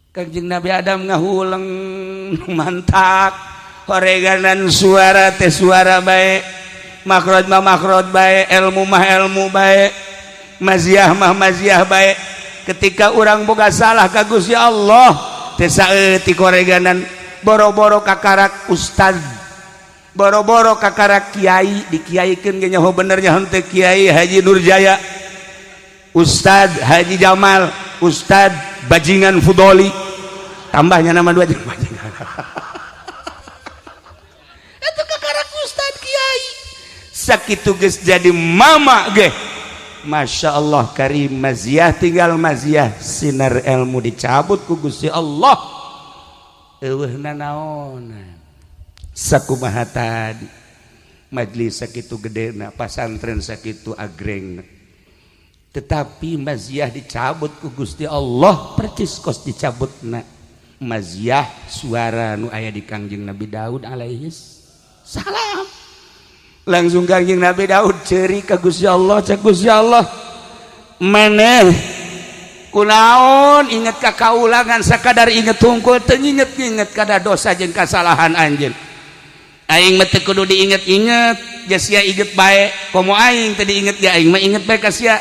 Kangjeng Nabi Adam ngahuleng mantak horeganan suara teh suara bae, makhraj mah makhraj bae, ilmu mah ilmu bae, maziah mah maziah bae. Ketika urang boga salah ka Gusti Allah teh saeutik horeganan, boro-boro kakarak ustad, boro-boro kakarak kiai, dikiaikeun ge nyaho benernya henteu. Kiai Haji Nurjaya, Ustad Haji Jamal, Ustad Bajingan Fudoli, tambahnya nama dua jeung bajingan itu kakarak ustad kiai sakitu geus jadi mama ge. Masya Allah karim, maziah tinggal maziah, sinar ilmu dicabut ku Gusti Allah, eueuh nanaonan. Sakumaha tadi majlis sakitu gedena, pasantren sakitu agreng, tetapi maziah dicabut ku Gusti Allah percis kos dicabutna maziah suara nu aya di Kangjeng Nabi Daud alaihi salam. Langsung Kangjeng Nabi Daud ceri ka Gusti Allah. Cek Gusti Allah, maneh kunaon inget ka kaulangan? Sakadar inget tungkul, teu inget-inget kada dosa jeung kasalahan anjeun. Aing mah teu kudu diinget-inget, ja sia inget bae. Komo aing teu diinget ge, aing mah inget bae ka sia.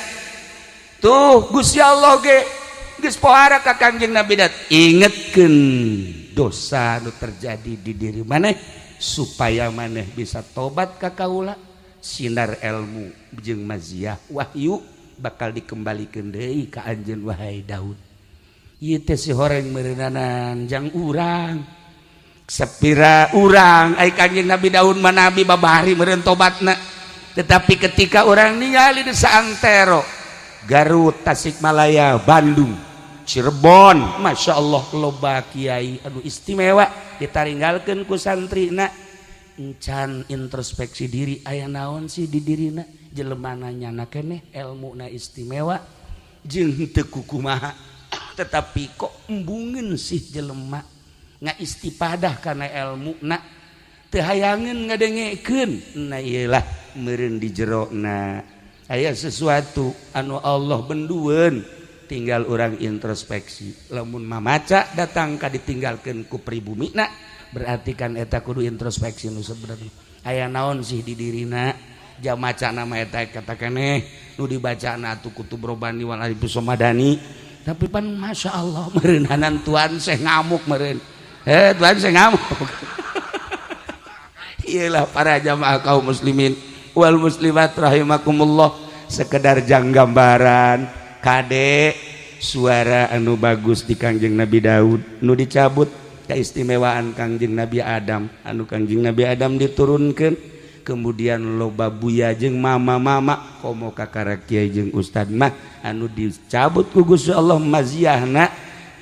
Tuh Gusti Allah ge geus pohara ka Kangjeng Nabi Daud, ingetkeun dosa nu terjadi di diri maneh supaya maneh bisa tobat ka kaula. Sinar ilmu jeung maziah wahyu bakal dikembalikan deui ka anjeun, wahai Daud. Ieu teh si horeng meureunanan jang urang sepira urang. Ai Kanjeng Nabi Daud mah nabi, babari meureun tobatna. Tetapi ketika orang ningali di saantero Garut, Tasikmalaya, Bandung, Cirebon, Masya Allah loba kiai anu istimewa ditaringgalkeun ku santrina, encan introspeksi diri aya naon sih di dirina. Jelemana nyana keneh elmuna istimewa jeung teu kukumaha, tetapi kok embungeun sih jelema ngaistipadah karena ilmu na, teu hayangeun ngadengekeun. Nah, iyalah meureun di jero na aya sesuatu anu Allah bendueun, tinggal orang introspeksi. Lamun mamaca datang ka ditinggalkeun ku pribumi na, berarti kan eta kudu introspeksi nu sebenarnya aya naon sih di dirina. Jam maca nama eta kata keneh nu dibacana atuh kutub robani wal arif somadani, tapi pan Masya Allah meureunanan tuan seh ngamuk meureun, eh tuan seh ngamuk. Iyalah para jamaah kaum muslimin wal muslimat rahimakumullah, sekedar jang gambaran kade suara anu bagus di Kangjeng Nabi Daud nu dicabut, keistimewaan Kangjeng Nabi Adam anu Kangjeng Nabi Adam diturunkan, kemudian loba buya jeung mama-mama, komo kakara kiai jeung ustad mah anu dicabut ku Gusti Allah maziahna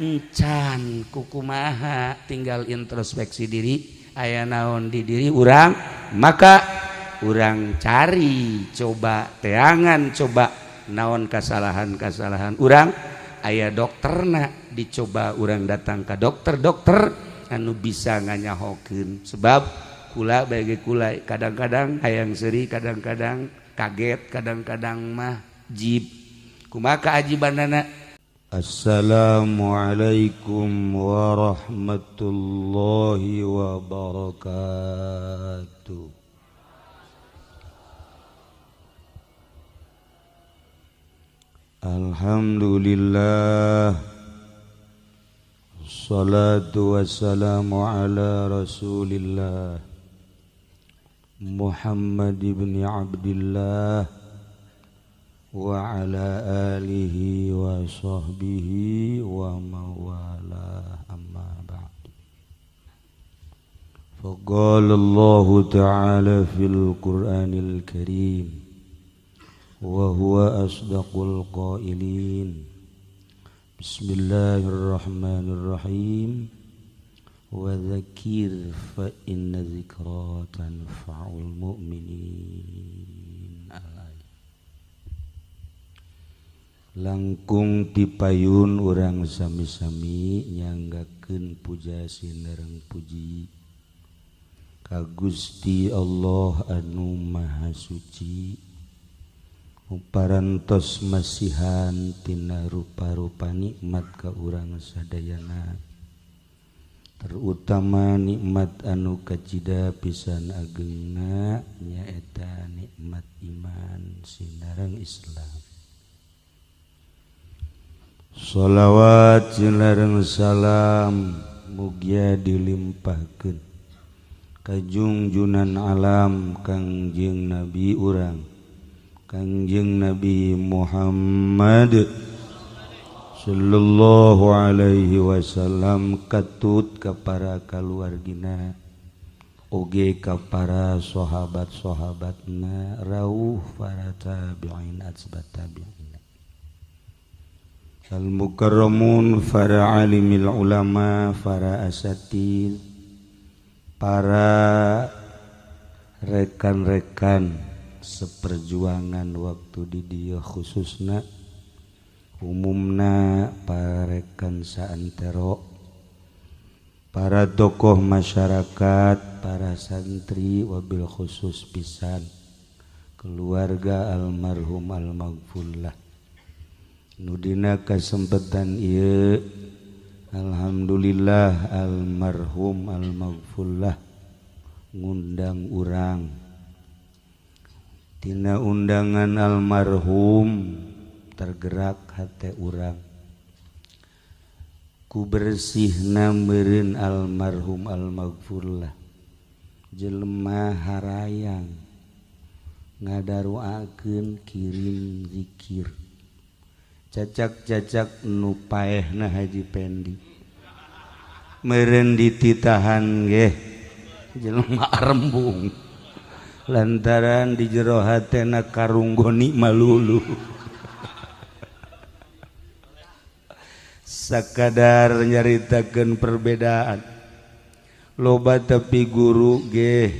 encan kukumaha. Tinggal introspeksi diri aya naon di diri urang, maka urang cari, coba teangan, coba naon kesalahan-kesalahan urang. Aya dokterna, dicoba urang datang ke dokter-dokter anu bisa nganyahokeun. Sebab kula bagi kula kadang-kadang hayang seuri, kadang-kadang kaget, kadang-kadang mah jib kumaha keajibanana. Assalamualaikum warahmatullahi wabarakatuh. Alhamdulillah, salatu wassalamu ala rasulillah Muhammad ibn Abdillah wa ala alihi wa sahbihi wa mawala, amma ba'd. Faqala Allah ta'ala fil Qur'anil Karim wa huwa asdaqul qailin. Bismillahirrahmanirrahim. Wa dzakir fa inna dzikra tanfa'ul mu'minin. Langkung tipayun urang sami-sami nyanggakeun puja sinereng puji ka Gusti Allah anu Maha Suci, Parantos masihan tina rupa-rupa nikmat ka urang sadayana, terutama nikmat anu kacida pisan agengna, nyaeta nikmat iman sinareng Islam. Sholawat sinareng salam mugia dilimpahkeun ka junjunan alam Kangjeng Nabi urang, Kangjeng Nabi Muhammad sallallahu alaihi wasallam, katut ka para kaluargina oge ka para sahabat-sahabatna, rauh para tabi'in, atbat tabi'in, al mukarramun, para alimil ulama, para asatid, para rekan-rekan seperjuangan waktu di dieu, khususna umumna para rekan saantero, para tokoh masyarakat, para santri, wabil khusus pisan keluarga almarhum almaghfurlah. Nu dina kasempatan ieu, alhamdulillah, almarhum almaghfurlah ngundang urang. Tina undangan almarhum tergerak hate urang ku bersihna meureun almarhum almaghfurlah jelema harayang ngadaruakeun kirim zikir cacak-cacak nu paehna Haji Pendi meureun dititahan geh jelema arembung lantaran di jero hatena karunggoni malulu. Sakadar nyaritakeun perbedaan loba tepi guru geh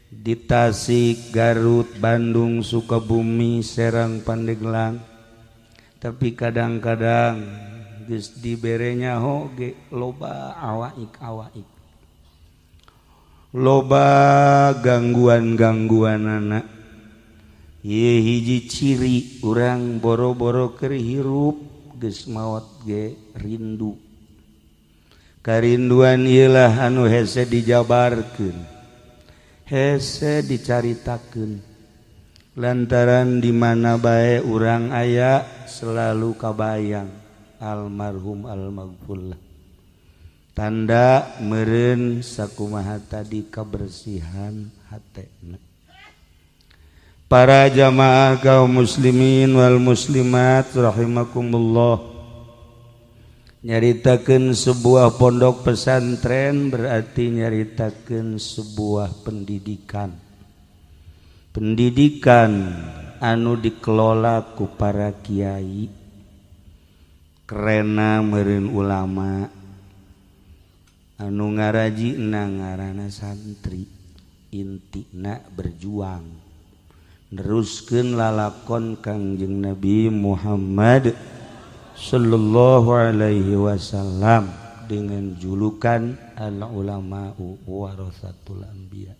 di Tasik, Garut, Bandung, Sukabumi, Serang, Pandeglang, tapi kadang-kadang geus dibere nyaho ge loba awaik-awaik, loba gangguan-gangguan anak. Ye hiji ciri urang boro-boro keur hirup geus maot ge rindu. Karinduan ieulah anu hese dijabarkeun, hese dicaritakeun, lantaran di mana bae urang aya selalu kabayang almarhum almaghfurlah. Tanda meureun sakumaha tadi kebersihan hatena. Para jamaah kaum muslimin wal muslimat rahimakumullah, nyaritakeun sebuah pondok pesantren berarti nyaritakeun sebuah pendidikan. Pendidikan anu dikelola ku para kiai, kerena meureun ulama, anu ngarajina ngaranna santri, intina berjuang neruskeun lalakon Kangjeng Nabi Muhammad sallallahu alaihi wasallam dengan julukan al ulama'u warasatul anbiya.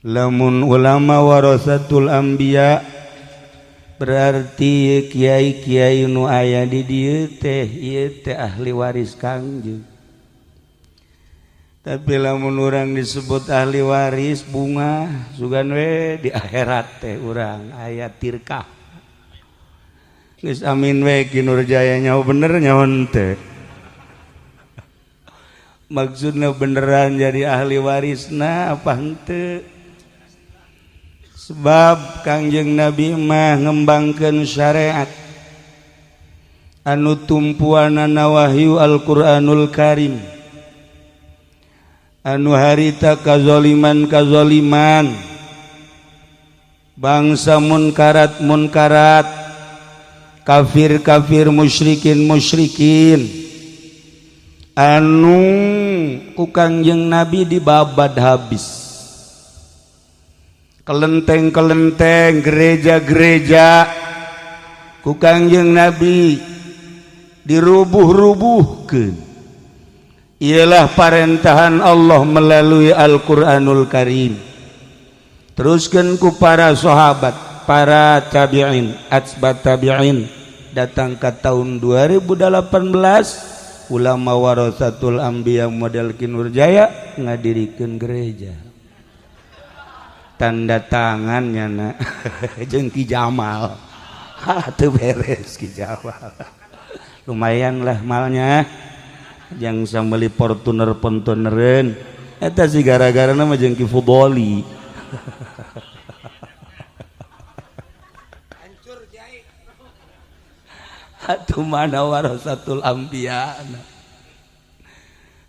Lamun ulama warasatul anbiya berarti kiai-kiai nu aya di dieu teh ieu teh ahli waris Kangjeng. Tapi lamun urang disebut ahli waris bunga sugan we di akhirat teh urang aya tirkah. Geus amin we Ki Nurjaya nyaho bener nyaho henteu. Maksudna beneran jadi ahli warisna apa henteu? Sebab Kangjeng Nabi mah ngembangkeun syariat anu tumpuanana wahyu Al-Qur'anul Karim, anu harita kazoliman-kazoliman, bangsa munkarat-munkarat, kafir-kafir, musyrikin-musyrikin, anu ku Kangjeng Nabi dibabad habis. Kelenteng-kelenteng, gereja-gereja ku Kangjeng Nabi dirubuh-rubuhkeun. Ialah parentahan Allah melalui Al-Qur'anul Karim. Teruskan ku para sahabat. para tabi'in, atsba tabi'in, datang ke tahun 2018 ulama warasatul anbiya model Ki Nurjaya ngadirikeun gereja, tanda tangannya na jeung Ki Jamal. Ha, teu beres Ki Jamal, lumayan lah malnya yang sambil Fortuner Fortunereun eta sih gara-gara nama jeung Ki Fudoli. Hancur jai. Atuh mana warasatul anbiya.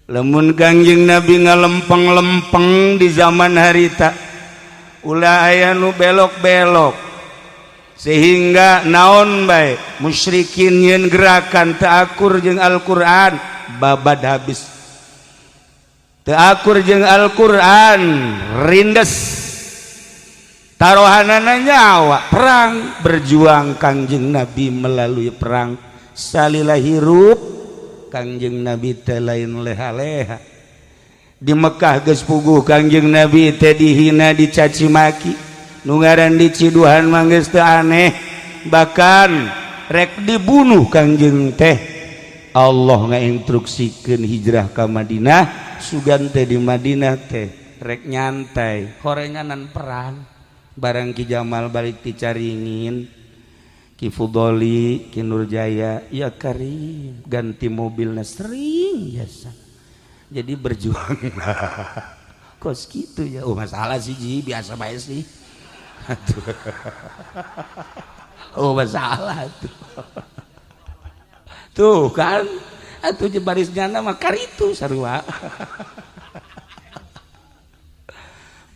Lamun Kangjeng Nabi ngalempeng-lempeng di zaman harita, ulah aya nu belok-belok sehingga naon bae musyrikin yeun gerakan teu akur jeung Al-Qur'an babad habis, teu akur jeung Al-Qur'an rindes, tarohanana nyawa perang. Berjuang Kangjeng Nabi melalui perang salila hirup Kangjeng Nabi teh lain leha-leha. Di Mekah geus puguh Kangjeng Nabi teh dihina, dicaci maki, nu ngaran diciduhan mah geus teu aneh, bahkan rek dibunuh Kangjeng teh. Allah ngainstruksikeun hijrah ka Madinah, sugan teh di Madinah teh rek nyantai horenganan perang. Barang Ki Jamal balik ti Caringin, Ki Fudoli, Ki Nurjaya, ya karim ganti mobilnya sering biasa. Jadi berjuang kos gitu ya. Oh masalah sih Ji, biasa bae sih. Oh masalah tuh. Tuh kan atuh barisnya nama karitu sarua.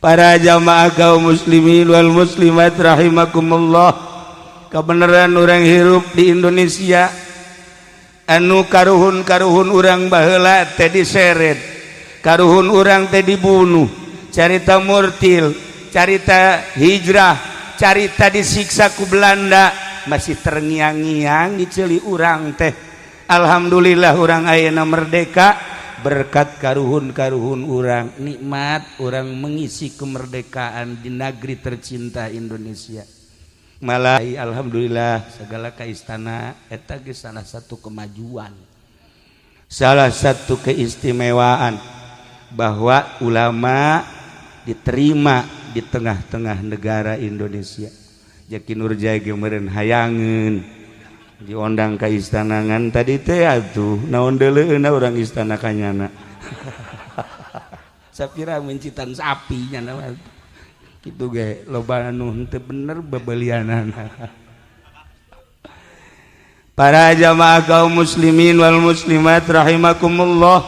Para jamaah kaum muslimin wal muslimat rahimakumullah. Kebenaran orang hirup di Indonesia anu karuhun-karuhun urang baheula teh diseret, karuhun urang teh dibunuh, carita murtil, carita hijrah, carita disiksa ku Belanda masih terngiang-ngiang di ceuli urang teh. Alhamdulillah urang ayeuna merdeka berkat karuhun-karuhun urang, nikmat urang mengisi kemerdekaan di negeri tercinta Indonesia. Malah alhamdulillah segala ka istana eta geus salah satu kemajuan, salah satu keistimewaan bahwa ulama diterima di tengah-tengah negara Indonesia. Jaki Nurjaya ge meureun hayangeun diondang ka istana ngan tadi teh atuh naon deuleueuna urang istana kanyana. Sapira mencitan sapi nyana mah. Kitu ge loba anu henteu bener bebelianana. Para jamaah kaum muslimin wal muslimat rahimakumullah.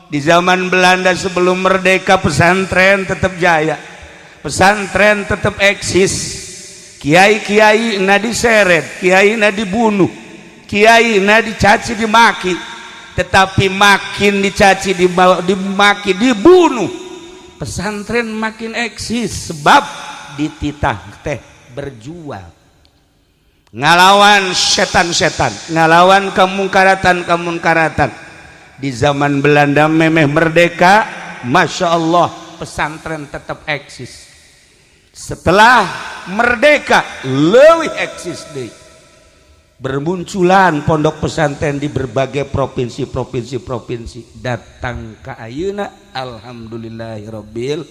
Di zaman Belanda sebelum merdeka pesantren tetap jaya, pesantren tetap eksis. Kiai-kiai na diseret, kiai na dibunuh, kiai na dicaci dimaki. Tetapi makin dicaci dimaki dibunuh, pesantren makin eksis sebab dititah teh berjuang ngalawan setan-setan, ngalawan kemungkaratan-kemungkaratan. Di zaman Belanda memeh merdeka, Masya Allah pesantren tetap eksis. Setelah merdeka leuwih eksis deui, bermunculan pondok pesantren di berbagai provinsi-provinsi-provinsi datang ke ayeuna. Alhamdulillahirabbil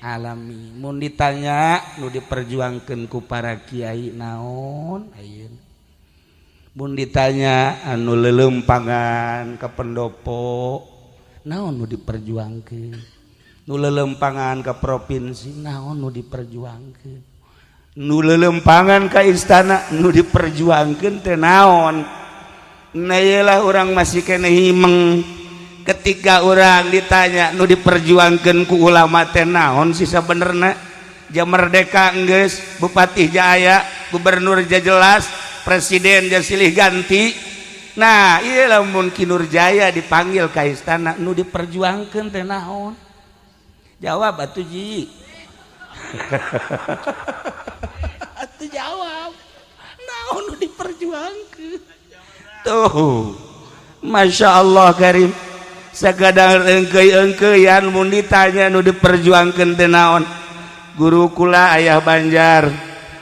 alamin. Mun ditanya nu diperjuangkeun ku para kiai naon ayeuna, mun ditanya anu lelempangan ke pendopo naon nu diperjuangkeun, nu lelempangan ke provinsi naon nu diperjuangkeun, nu lelempangan ke istana nu diperjuangkeun teh naon. Nah iyalah urang masih kene himeng ketika orang ditanya nu diperjuangkeun ku ulama teh naon sih sabenerna. Ja merdeka geus, bupati jaya, gubernur ja jelas, presiden ja silih ganti. Nah ieu lamun Ki Nurjaya dipanggil ka istana nu diperjuangkeun teh naon? Jawab atuh Ji. Atuh jawab. Naon nu diperjuangkeun? Tuh. Masya Allah karim. Sakadang engkei-engkeian mun ditanya nu diperjuangkeun teh naon? Guru kula ayah Banjar.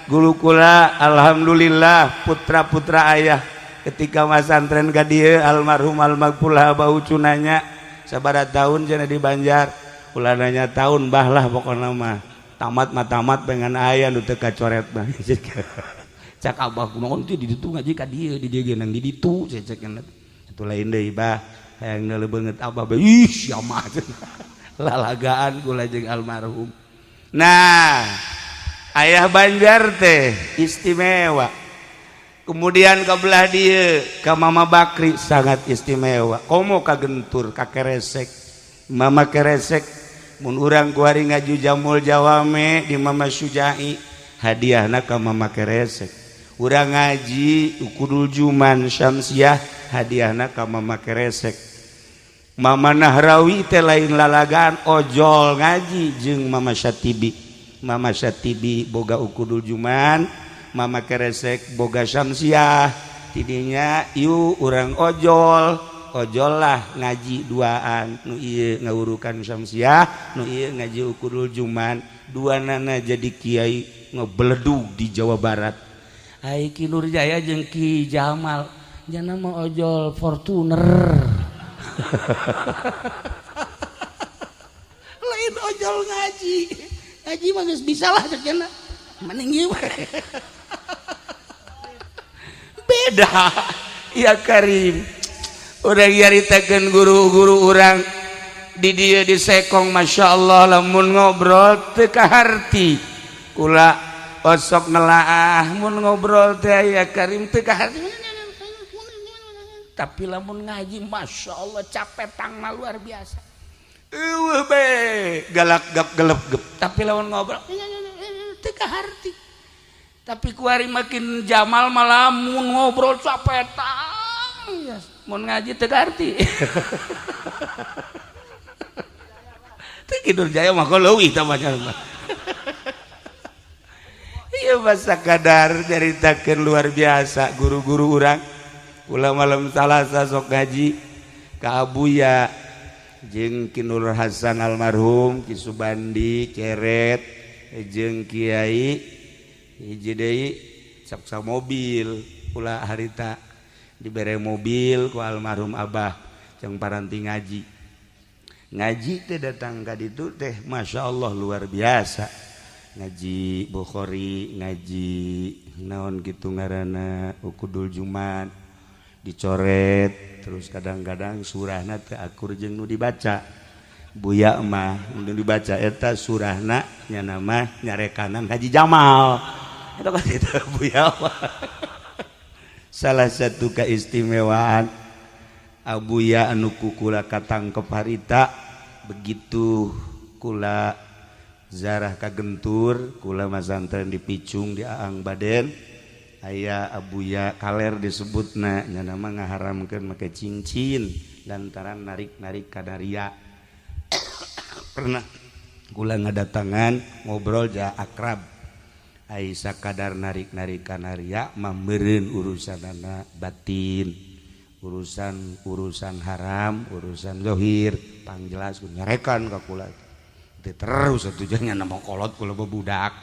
Guru kula alhamdulillah putra-putra ayah ketika masantren ka dieu almarhum almaghfurlah bau cunanya sabaraha tahun cenah di Banjar ulah nanya tahun bah lah pokona mah tamat mah tamat pengen aya nu teu kacoret mah. Cak abah kumaha teh di ditu ngaji ka dieu di dieu ge nang di ditu cecek atuh lain deui bah hayang leuleuh beungeut abah bae ih sia mah lalagaan kula jeung almarhum. Nah ayah Banjar teh istimewa. Kemudian ke belah dieu ka Mama Bakri sangat istimewa. Komo ka Gentur ka Keresek. Mama Keresek mun urang kuari ngaju Jamul Jawame di Mama Sujai hadiahna ka Mama Keresek. Urang ngaji Ukudul Juman Syamsiah hadiahna ka Mama Keresek. Mama Nahrawi teh lain lalagaan ojol ngaji jeung Mama Syatibi. Mama Syatibi boga Ukudul Juman, Mama Keresek boga Syamsiah. Tidinya ieu urang ojol, ojol lah ngaji duaan nu ieu ngawurukan Syamsiah, nu ieu ngaji Ukudul Juman, duanana jadi kiai ngebeledug di Jawa Barat. Ai Ki Nurjaya jeung Ki Jamal jana mah ojol Fortuner. Lain ojol ngaji. Ngaji mah geus bisa lah cek cenah. Mending ieu beda ya Karim. Urang nyaritakeun guru-guru urang di dieu di Sekong Masya Allah lamun ngobrol teu kaharti. Kula osok nelaah mun ngobrol teh ya Karim teu kaharti. Tapi lamun ngaji Masya Allah capetangna luar biasa. Eueuh be galak gap gelep gep. Tapi lamun ngobrol teu kaharti. Tapi kuari makin Jamal malah mun ngobrol capetang mun ngaji teu kaharti. Teu Ki Nurjaya mah leuwih tah mah. Ieu masa kadar nyaritakeun luar biasa guru-guru urang. Kula malam Salasa sok ngaji ka Abuya jeung Ki Nur Hasan almarhum, Ki Subandi Ceret jeung Kiai hiji deui sok sa mobil kula harita dibere mobil ku almarhum abah jeung paranti ngaji. Ngaji teh datang ka ditu teh Masya Allah luar biasa. Ngaji Bukhari, ngaji naon kitu ngaranna Ukudul Jumat dicoret terus kadang-kadang surahna teu akur jeung nu dibaca. Buya mah nu dibaca eta surahna nya nama nyarekanan Haji Jamal. Eta kan itu Buya mah. Salah satu keistimewaan Abuya anu ku kula katangkep harita begitu kula zarah ka Gentur kula masantren di Picung di Aang Baden aya Abuya kaler disebutna nya nama ngaharamkeun make cincin lantaran narik-narik kadaria. Pernah kula ngadatangan ngobrol ja akrab ai sakadar narik-narik kanaria mah meureun urusanana batin, urusan-urusan haram, urusan zahir pangjelas nyarekan ka kula teu terus atuh nya nama kolot kula babudak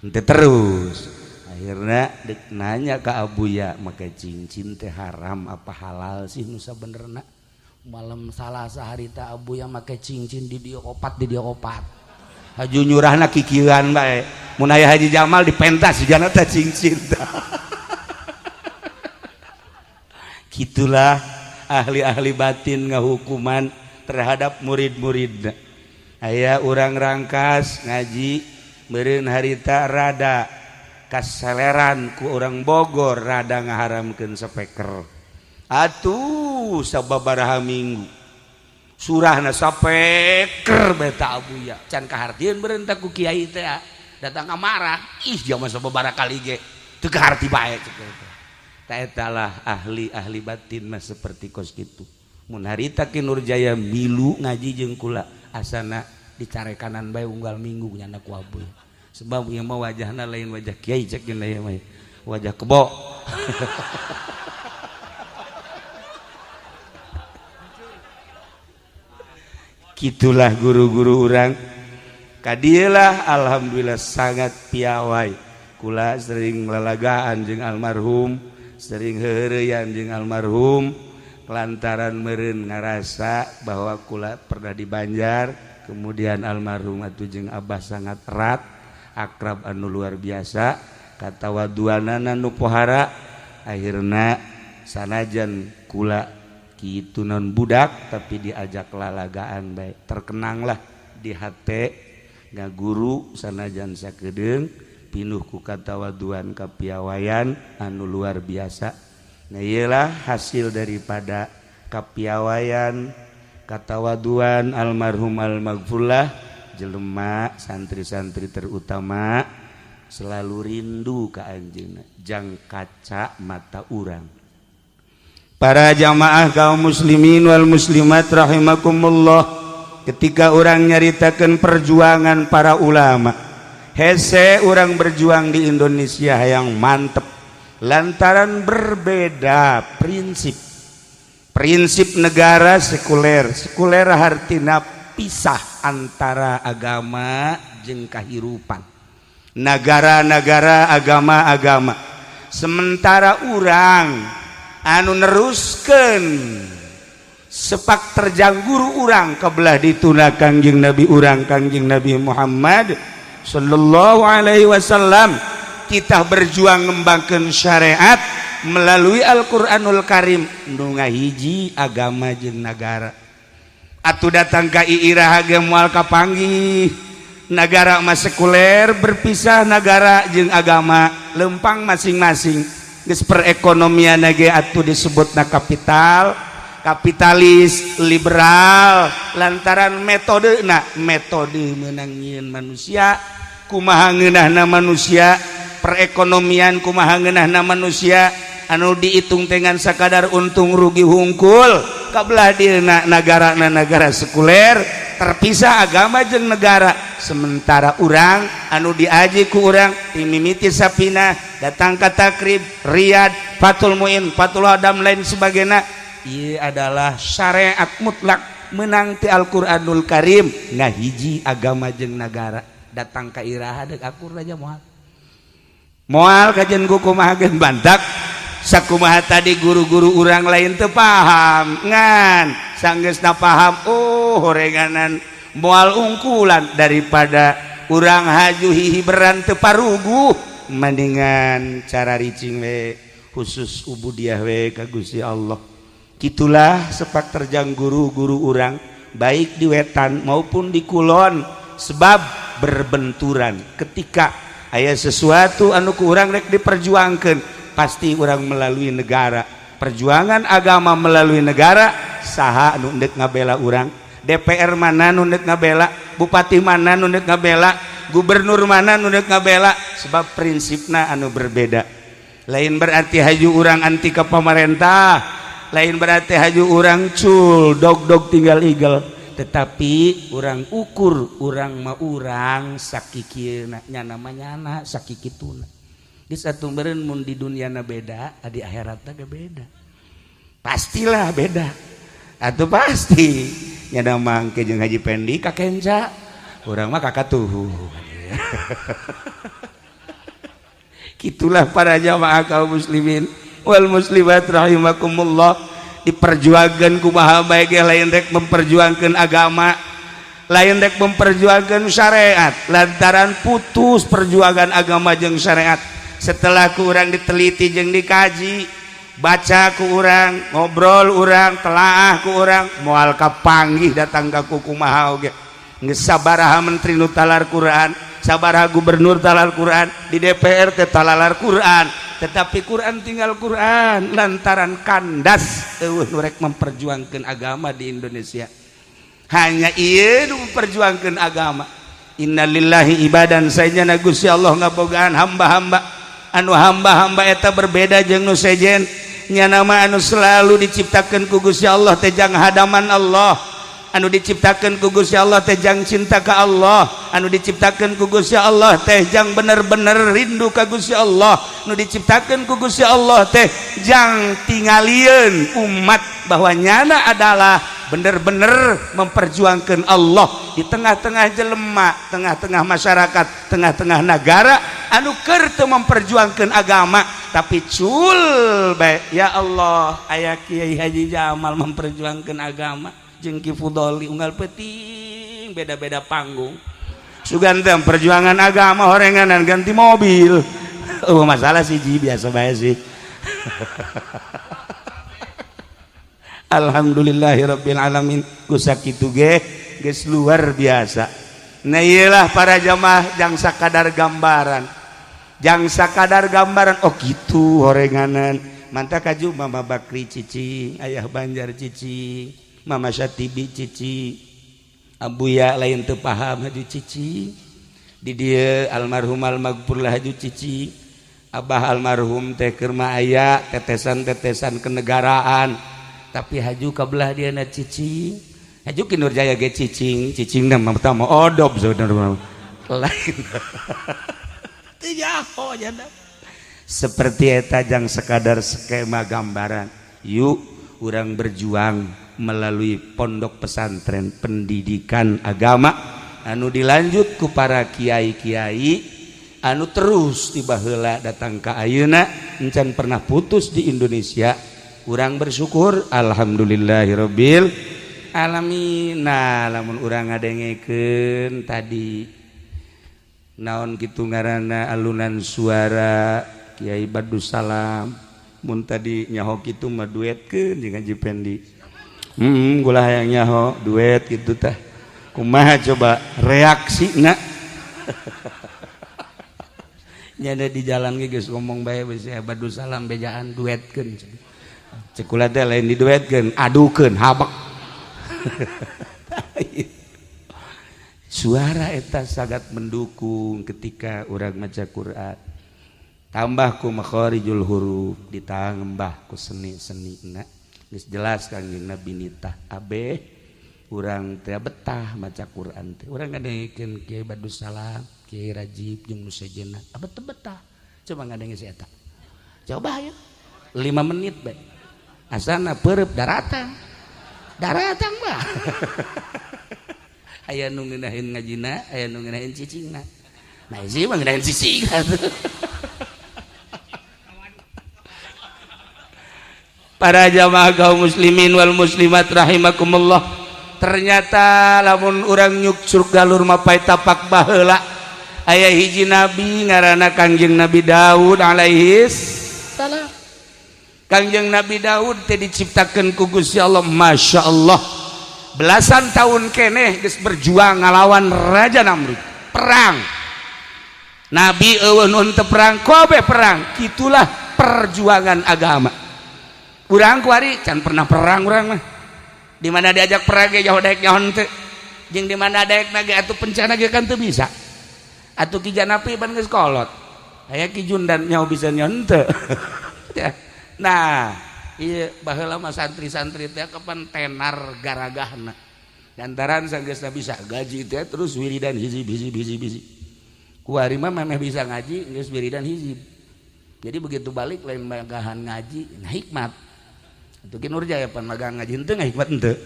teu terus. Akhirnya dek nanya ke Abuya make cincin teh haram apa halal sih nu sabenerna. Malam Salasa harita Abuya make cincin di dieu opat di dieu opat. Haju nyurahna kikieuan bae. Mun aya Haji Jamal dipentas jigana teh cincin. Gitulah ahli-ahli batin ngahukuman terhadap murid-muridna. Aya urang Rangkas ngaji meureun harita rada kaseleran ku orang Bogor rada ngaharamkeun speaker. Atuh sababaraha minggu surahna sapeker beta Abuya can kahartieun beureun ku kiai teh datang ka marah ih jaman sababaraha kali ge teu kaharti bae cek teh. Ta eta lah ahli-ahli batin mah seperti kos kitu. Mun harita Ki Nurjaya milu ngaji jeung kula asana dicarekanan bae unggal minggu nyana ku Abuya. Sebab ieu mah wajahna lain wajah kiai cek geuna ieu mah wajah kebo. Gitulah guru-guru urang. Kadieulah alhamdulillah sangat piawai. Kula sering lalagaan jeung almarhum, sering heureuyan jeung almarhum, lantaran meureun ngarasa bahwa kula pernah di Banjar. Kemudian almarhum atuh jeung Abah sangat erat, akrab anu luar biasa, katawaduanana nu pohara. Akhirna sanajan kula kitu non budak, tapi diajak lalagaan baik, terkenanglah di hate ngaguru sanajan sakedeung, pinuh ku katawaduan, kapiawayan anu luar biasa. Nah, iyalah hasil daripada kapiawayan, katawaduan almarhum almaghfurlah. Jelema, santri-santri terutama, selalu rindu ke anjeunna, jang kaca mata urang. Para jamaah kaum muslimin wal muslimat rahimakumullah, ketika orang nyaritakan perjuangan para ulama, hese orang berjuang di Indonesia yang mantep lantaran berbeda prinsip. Prinsip negara sekuler. Sekuler hartina pisah antara agama jeung kahirupan, negara-negara, agama-agama. Sementara urang anu neruskan sepak terjang guru urang kebelah dituna, Kangjeng Nabi urang, Kangjeng Nabi Muhammad Sallallahu Alaihi Wasallam, kita berjuang ngembangkan syariat melalui Al-Qur'anul Karim nu ngahiji agama jeung negara. Atuh datang ka iraha ge moal kapanggih. Negara mah sekuler, berpisah negara jeung agama, lempang masing-masing. Geus perekonomian ge atuh disebutna kapital, kapitalis liberal, lantaran metode na metode menang nyieun manusia kumaha ngeunahna manusia, perekonomian kumaha ngeunahna manusia, anu dihitung dengan sakadar untung rugi hungkul. Kabelah dieuna negara na negara sekuler, terpisah agama jeung negara. Sementara urang anu diaji ku urang timimiti Sapina datang ka Takrib, Riyad, Fathul Muin, Fathul Adam, lain sebagainya, ieu adalah syariat mutlak menang ti Al-Qur'anul Karim, ngahiji agama jeung negara. Datang ka iraha deuk akur aja moal moal kajian ku kumaha ge bantak sakumaha. Tadi guru-guru urang lain teu paham, ngan sanggeusna paham, oh, horenganan moal ungkulan. Daripada urang haju hihiberan teu paruguh, mendingan cara ricing we, khusus ubudiah we ka Gusti Allah. Gitulah sepak terjang guru-guru urang, baik di wetan maupun di kulon, sebab berbenturan. Ketika aya sesuatu anu ku urang rek diperjuangkan, pasti urang melalui negara. Perjuangan agama melalui negara, saha anu ndek ngabela urang? DPR mana nu ndek ngabela? Bupati mana nu ndek ngabela? Gubernur mana nu ndek ngabela? Sebab prinsipna anu berbeda. Lain berarti haju urang anti ke pemerintah, lain berarti haju urang cul dog dog tinggal igel, tetapi urang ukur urang mah urang sakikieuna, nyana mah nyana sakikituna. Geus atuh meureun mun di dunyana beda, di akhiratna ge beda, pastilah beda atuh, pasti. Nyana mah engke jeung Haji Pendi ka kenca, urang mah kakatuhu. Gitulah, para jamaah kaum muslimin wal muslimat rahimakumullah. Diperjuangkan kumaha bae ge lain rek memperjuangkan agama, lain rek memperjuangkan syariat, lantaran putus perjuangan agama jeung syariat. Setelah ku urang diteliti jeung dikaji, baca ku urang, ngobrol urang, telaah ku urang, moal kapanggih datang ka kumaha oge. Geus sabaraha menteri nu talar Quran, sabaraha gubernur talar Quran, di DPR teh talalar Quran, tetapi Quran tinggal Quran, lantaran kandas. Eueuh nu rek memperjuangkan agama di Indonesia, hanya ieu nu memperjuangkan agama. Innalillahi ibadan, sayana Gusti Allah ngabogaan hamba-hamba anu hamba-hamba eta berbeda jeung nu sejen. Nya nama anu selalu diciptakan ku Gusti Allah teh jang hadaman Allah. Anu diciptakeun ku Gusti Allah teh jang cinta ka Allah, anu diciptakeun ku Gusti Allah teh jang bener-bener rindu ka Gusti Allah, anu diciptakeun ku Gusti Allah teh jang tingalieun umat bahwa nyana adalah bener-bener memperjuangkan Allah di tengah-tengah jelema, tengah-tengah masyarakat, tengah-tengah negara anu keur teu memperjuangkan agama, tapi cul bae. Ya Allah, aya Kiai Haji Jamal memperjuangkan agama jeung Ki Fudoli unggal peuting beda-beda panggung, sugan teh perjuangan agama horenganan ganti mobil. Oh, masalah sih ji, biasa bae sih. Alhamdulillahirabbil alamin, ku sakitu ge geus luar biasa. Nah iyalah para jamaah, jang sakadar gambaran, jang sakadar gambaran. Oh gitu horenganan mantap kaju Mama Bakri cicing, Ayah Banjar cicing, Mama Syatibi cicing, Abuya lain teu paham haju cicing, di dieu almarhum almaghfurlah haju cicing, Abah almarhum teh keur mah aya tetesan-tetesan kenegaraan, tapi haju kabelah dia na cicing, haju Ki Nurjaya ge cicing, cicing na mah pertama odob saudara lain. Teu nyaho janda. Seperti eta jang sekadar skema gambaran. Yuk urang berjuang melalui pondok pesantren pendidikan agama anu dilanjut ku para kiai-kiai anu terus tiba heula datang ka ayeuna encan pernah putus di Indonesia. Urang bersyukur alhamdulillahirabbil alamin. Nah lamun urang ngadengekeun tadi naon kitu ngaranna alunan suara Kiai Badrussalam, mun tadi nyaho kitu mah duetkeun jeung Haji Pendi. Gula hayang nyaho duet gitu tah. Kumaha coba reaksina? Nyada di jalan ge geus ngomong bae geus Badrussalam bejaan duetkeun. Cek kula teh lain diduetkeun, adukeun habek. Suara eta sangat mendukung ketika urang maca Quran. Tambah ku makharijul huruf, ditambah ku seni-senina. Geus jelas Kangjeng Nabi nitah abeh urang teh betah maca Quran teh. Urang ngadengekeun Kiai Badrussalam, Kiai Rajib jeung nu sejenna, abet teu betah. Coba ngadenge si eta. Coba ayo 5 menit bae. Asana peureub daratang. Daratang mah. Aya nu ngeunaheun ngajina, aya nu ngeunaheun cicingna. Nah, ieu mah ngeunaheun cicing. Para jamaah kaum muslimin wal muslimat rahimakumullah, ternyata lamun urang nyuksur galur mapai tapak baheula aya hiji nabi ngaranna Kangjeng Nabi Daud alaihi salam. Kangjeng Nabi Daud teh diciptakeun ku Gusti Allah, Masya Allah, belasan tahun keneh geus berjuang ngalawan Raja Namrud, perang. Nabi eueuh nu teu perang, kobe perang. Kitulah perjuangan agama. Urang kuari can pernah perang urang mah. Di mana diajak perang ge jauh daek nyaho teu. Jeung di mana daek na ge atuh pencana ge kan teu bisa. Atuh Ki Janapi pan geus kolot. Aya Ki Jundan nyaho bisa nyaho teu. Nah, ieu baheula mah santri-santri teh kapan tenar garagahna. Lantaran sanggeusna bisa gaji teh terus wiridan hizib hizib hizib hizib. Kuari mah memeh bisa ngaji geus wiridan hizib. Jadi begitu balik lain magahan ngaji, nah hikmat. Atuh Ki Nurjaya pan magang ngaji henteu ngahikmat henteu.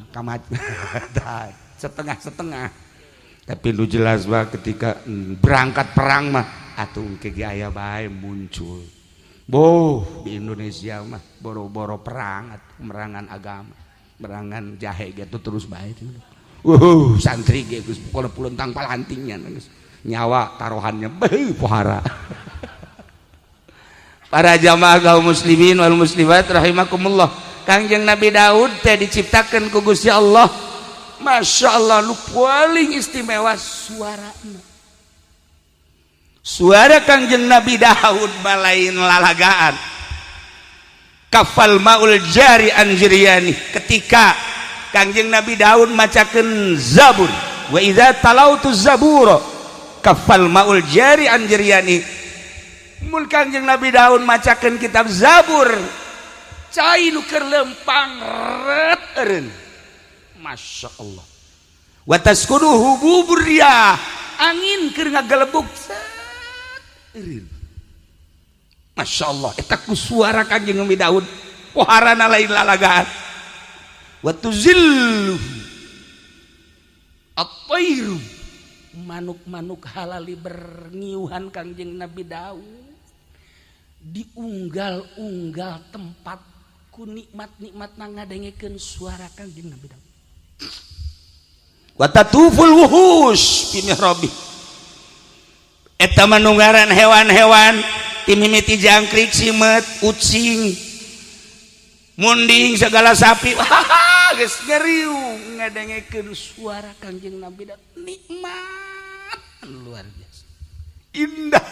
Kamat. Setengah-setengah. Tapi lu jelas bah ketika berangkat perang mah atuh engke ge aya bae muncul. Boh di Indonesia mah boro-boro perang atuh merangan agama, merangan jahe gitu terus bae. Santri ge geus pokona pulentang palantingnya geus nyawa taruhannya beuh pohara. Para jamaah kaum muslimin wal muslimat rahimakumullah, Kangjeng Nabi Daud teh diciptakeun ku Gusti Allah, Masya Allah, nu paling istimewa suarana. Suara Kangjeng Nabi Daud malain lalagaan. Kafal maul jari anjiriani, ketika Kangjeng Nabi Daud macakeun Zabur, wa idza talautu zabura kafal maul jari anjiriani. Mun Kangjeng Nabi Daud macakeun kitab Zabur, cai nu keur lempang ret eureun. Masya Allah. Wa taskunuhu hububur riyah, angin keur ngagelebug set eureun. Masya Allah, eta ku suara Kangjeng Nabi Daud, poharana lain lalagaan. Wa tuzilluhu at-tairu, manuk-manuk halali berngiuhan Kangjeng Nabi Daud diunggal-unggal tempat ku nikmat-nikmat ngadengekeun suara Kangjeng Nabi Daud. Wa tatuful wuhus fi mihrabi, eta manunggaran hewan-hewan timimiti jangkrik, simet, ucing, munding, segala sapi, wah, geus ngeriung ngadengekeun suara Kangjeng Nabi Daud. Nikmat luar biasa indah.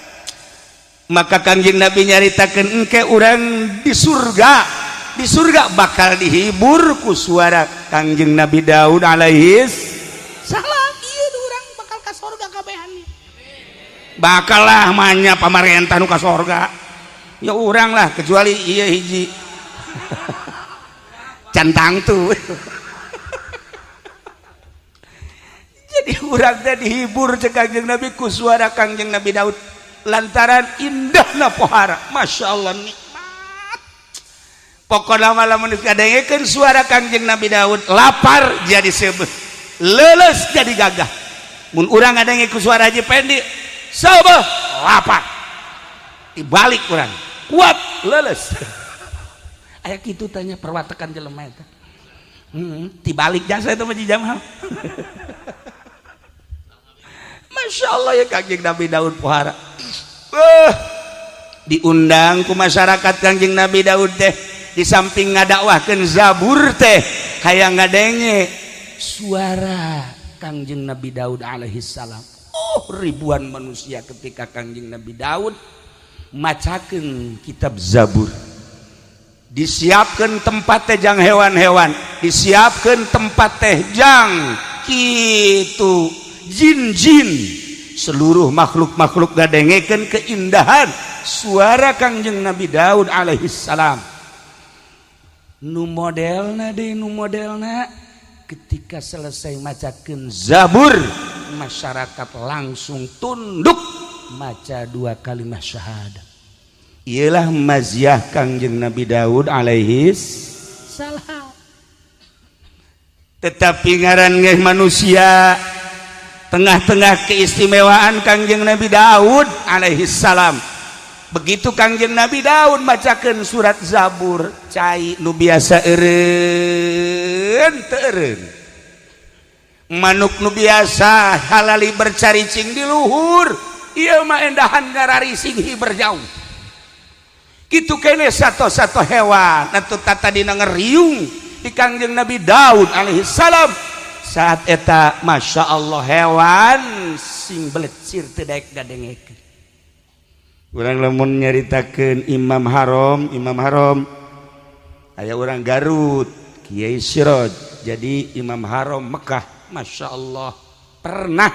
Maka Kangjeng Nabi nyaritakeun engke urang di surga, di surga bakal dihibur ku suara Kangjeng Nabi Daud alaihi salam. Ieu urang bakal ka surga kabehan, bakal lah manya pamarentah nu ka sorga ya urang lah, kecuali iya hiji cantang tuh. Jadi urang teh dihibur cek Kangjeng Nabi ku suara Kangjeng Nabi Daud lantaran indahna pohara. Masya Allah, nikmat. Pokokna mah lamun kadengekeun suara Kangjeng Nabi Daud, lapar jadi seubeuh, leuleus jadi gagah. Mun urang ngadenge ku suara Haji Pendi, seubeuh, lapar, dibalik urang kuat, leuleus. Aya kitu tanya perwatakan jelema eta. Dibalik jasa itu mah Jamal. Masya Allah ya Kangjeng Nabi Daud pohara. Diundang ku masyarakat Kangjeng Nabi Daud teh, di samping ngadakwahkeun Zabur teh hayang ngadenge suara Kangjeng Nabi Daud alaihi salam. Oh, ribuan manusia ketika Kangjeng Nabi Daud macakeun kitab Zabur. Disiapkan tempat teh jang hewan-hewan, disiapkan tempat teh jang kitu jin-jin, seluruh makhluk-makhluk ngadengekeun keindahan suara Kangjeng Nabi Daud alaihi salam. Nu modelna deui, nu modelna ketika selesai macakeun Zabur, masyarakat langsung tunduk maca dua kalimat syahadat. Ialah maziah Kangjeng Nabi Daud alaihi salam. Tetapi ngaran ge manusia, tengah-tengah keistimewaan Kangjeng Nabi Daud alaihi salam, begitu Kangjeng Nabi Daud macakeun surat Zabur, cai nu biasa eureun teu eureun, manuk nu biasa halali bercaricing di luhur ieu mah endahan ngararising hiber jauh. Kitu kene satu-satu hewan atuh tadina ngeriung di Kangjeng Nabi Daud alaihi salam. Saat eta Masya Allah, hewan sing belecir teu daek ngadengekeun. Urang lamun nyaritakeun Imam Haram, Imam Haram aya urang Garut, Kiai Siroj jadi Imam Haram Mekah. Masya Allah, pernah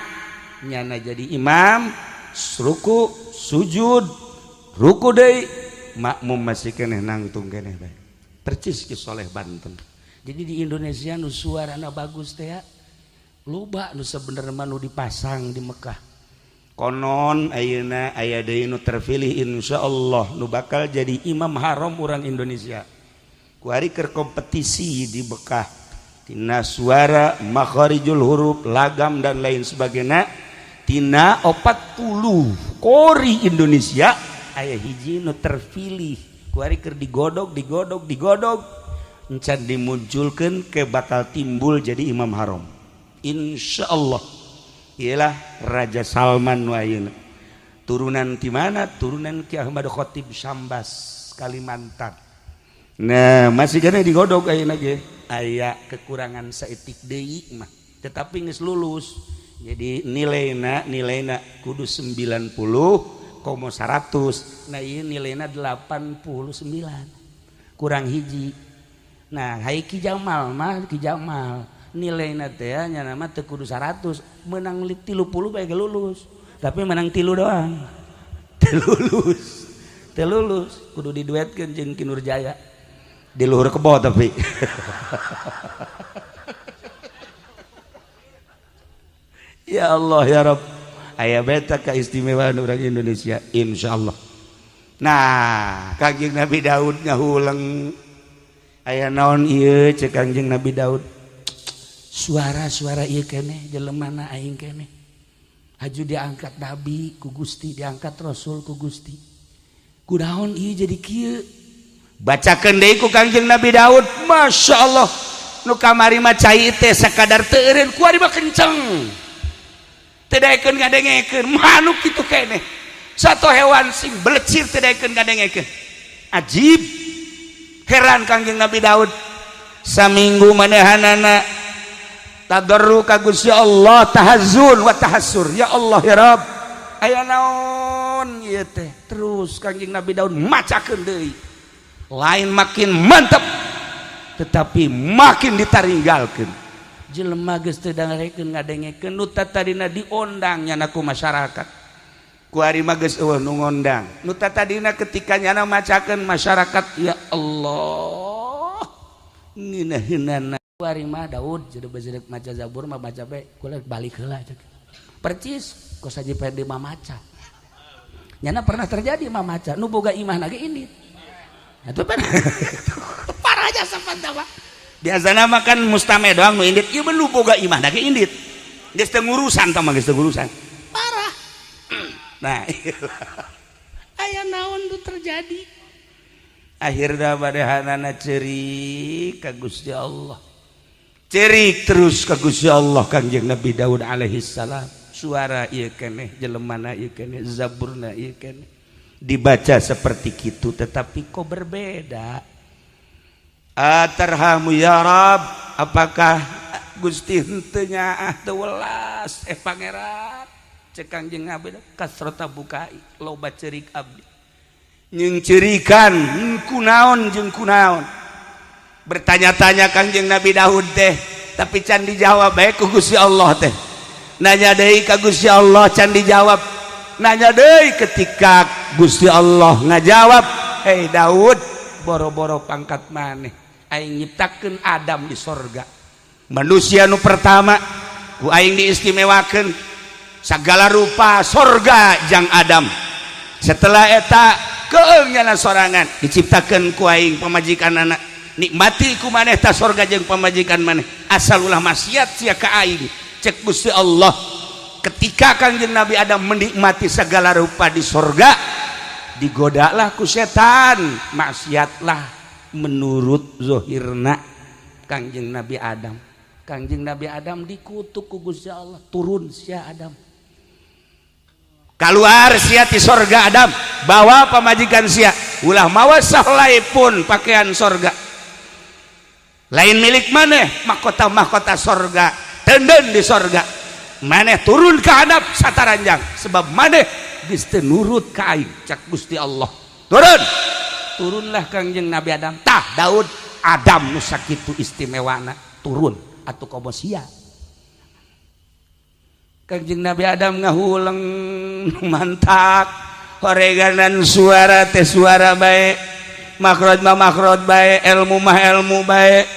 nyana jadi imam, ruku sujud ruku deui, makmum masih keneh nangtung keneh bae, percis Ki Soleh Banten. Jadi di Indonesia nu suarana bagus teh ya loba nu sebenarnya nu dipasang di Mekah. Konon ayeuna aya deui nu terpilih, insyaallah, nu bakal jadi imam haram urang Indonesia. Kuari keur kompetisi di Mekah tina suara, makharijul huruf, lagam, dan lain sebagainya. Tina 40 qori Indonesia aya hiji nu terpilih. Kuari keur digodog, digodog, digodog, encan dimunculkeun ke bakal timbul jadi imam haram, insyaallah. Ialah Raja Salman nu ayeuna. Turunan ti mana? Turunan Ki Ahmad Khatib Sambas, Kalimantan. Nah, masih kena digodog ayeuna ge, aya kekurangan saeutik deui mah, tetapi geus lulus. Jadi nilaina nilaina kudu 90 komo 100. Nah, ieu nilaina 89, kurang hiji. Nah, hai Ki Jamal mah, Ki Jamal nilaina teh nya nama teu kudu 100, menang 30 bae ge lulus, tapi menang 3 doang teu lulus, teu lulus, kudu diduetkeun jeung Ki Nurjaya di luhur kebo. Tapi Ya Allah ya Rabb, aya beta keistimewaan orang Indonesia, insyaallah. Nah, Kangjeng Nabi Daud ngahuleng, aya naon ieu? Cek Kangjeng Nabi Daud, suara-suara ieu keneh, jelemana aing keneh? Haju diangkat nabi ku Gusti, diangkat rasul ku Gusti, kunaon ieu jadi kieu? Bacakeun deui ku Kangjeng Nabi Daud. Masya Allah, nu kamari mah cai teh sakadar teu eureun, kuari mah kenceng, teu daekeun ngadengekeun. Manuk kitu keneh, satu hewan sing belecir teu daekeun ngadengekeun. Ajib, heran Kangjeng Nabi Daud. Saminggu manehanana tadarru ka Gusti Allah, tahazzun wa tahassur, ya Allah ya Rabb, aya naon ieu teh? Terus Kangjeng Nabi Daud macakeun deui, lain makin mantap, tetapi makin ditaringgalkeun. Jelema geus teu dangarekeun ngadengekeun. Nu tadina diondang nyana ku masyarakat, kuari mah geus euweuh nu ngondang. Nu tadina ketika nyana macakeun masyarakat, ya Allah, ngeunaheunana, kuari mah Daud jadi bezerek maca Zabur mah baca bae, kula balik heula cek. Percis kos Haji Ferdi mah maca. Nyana pernah terjadi mah maca, nu boga imah ge indit. Itu kan parah aja sampan. Biasana mah kan mustame doang nu indit, ieu mah nu boga imah ge indit. Geus teu ngurusan tah mah, geus teu ngurusan. Parah. Nah, aya naon nu terjadi? Akhirna manehanana cerik ka Gusti Allah. Cerik terus ka Gusti Allah Kangjeng Nabi Daud alaihi salam. Suara ieu keneh, jelemana ieu keneh, zaburna ieu keneh. Dibaca seperti kitu, tetapi kok berbeda? Atarhamu ya Rab, apakah Gusti henteu nyaah, teu welas eh Pangeran? Cek Kangjeng Nabi, kasrota bukai, loba cerik abdi. Nyengcerikan kunaon jeung kunaon? Bertanya-tanya Kangjeng Nabi Daud teh, tapi can dijawab bae ku Gusti Allah teh. Nanya deui ka Gusti Allah, can dijawab. Nanya deui, ketika Gusti Allah ngajawab, "Hei Daud, boro-boro pangkat maneh, aing nyiptakeun Adam di sorga, manusia nu pertama, ku aing diistimewakeun segala rupa sorga jang Adam. Setelah eta keung nyana sorangan, diciptakeun ku aing pamajikan anak. Nikmati ku maneh ta sorga jeung pamajikan maneh, asal ulah maksiat sia ka aing," cek Gusti Allah. Ketika Kangjeng Nabi Adam menikmati segala rupa di sorga, digodalah ku setan, maksiatlah menurut zohirna Kangjeng Nabi Adam. Kangjeng Nabi Adam dikutuk ku Gusti Allah, "Turun sia Adam, keluar sia ti sorga Adam, bawa pamajikan sia, ulah mawa sahelai pun pakaian sorga, lain milik maneh mahkota-mahkota sorga, tenden di sorga. Maneh turun ke hadap sataranjang, sebab maneh geus teu nurut ka aing," cak Gusti Allah. Turun, turunlah Kangjeng Nabi Adam. Tah Daud, Adam nu sakitu istimewana turun atuh komo sia. Kangjeng Nabi Adam ngahuleng, mantak horeganan suara teh suara bae, makhraj mah makhraj bae, ilmu mah ilmu bae,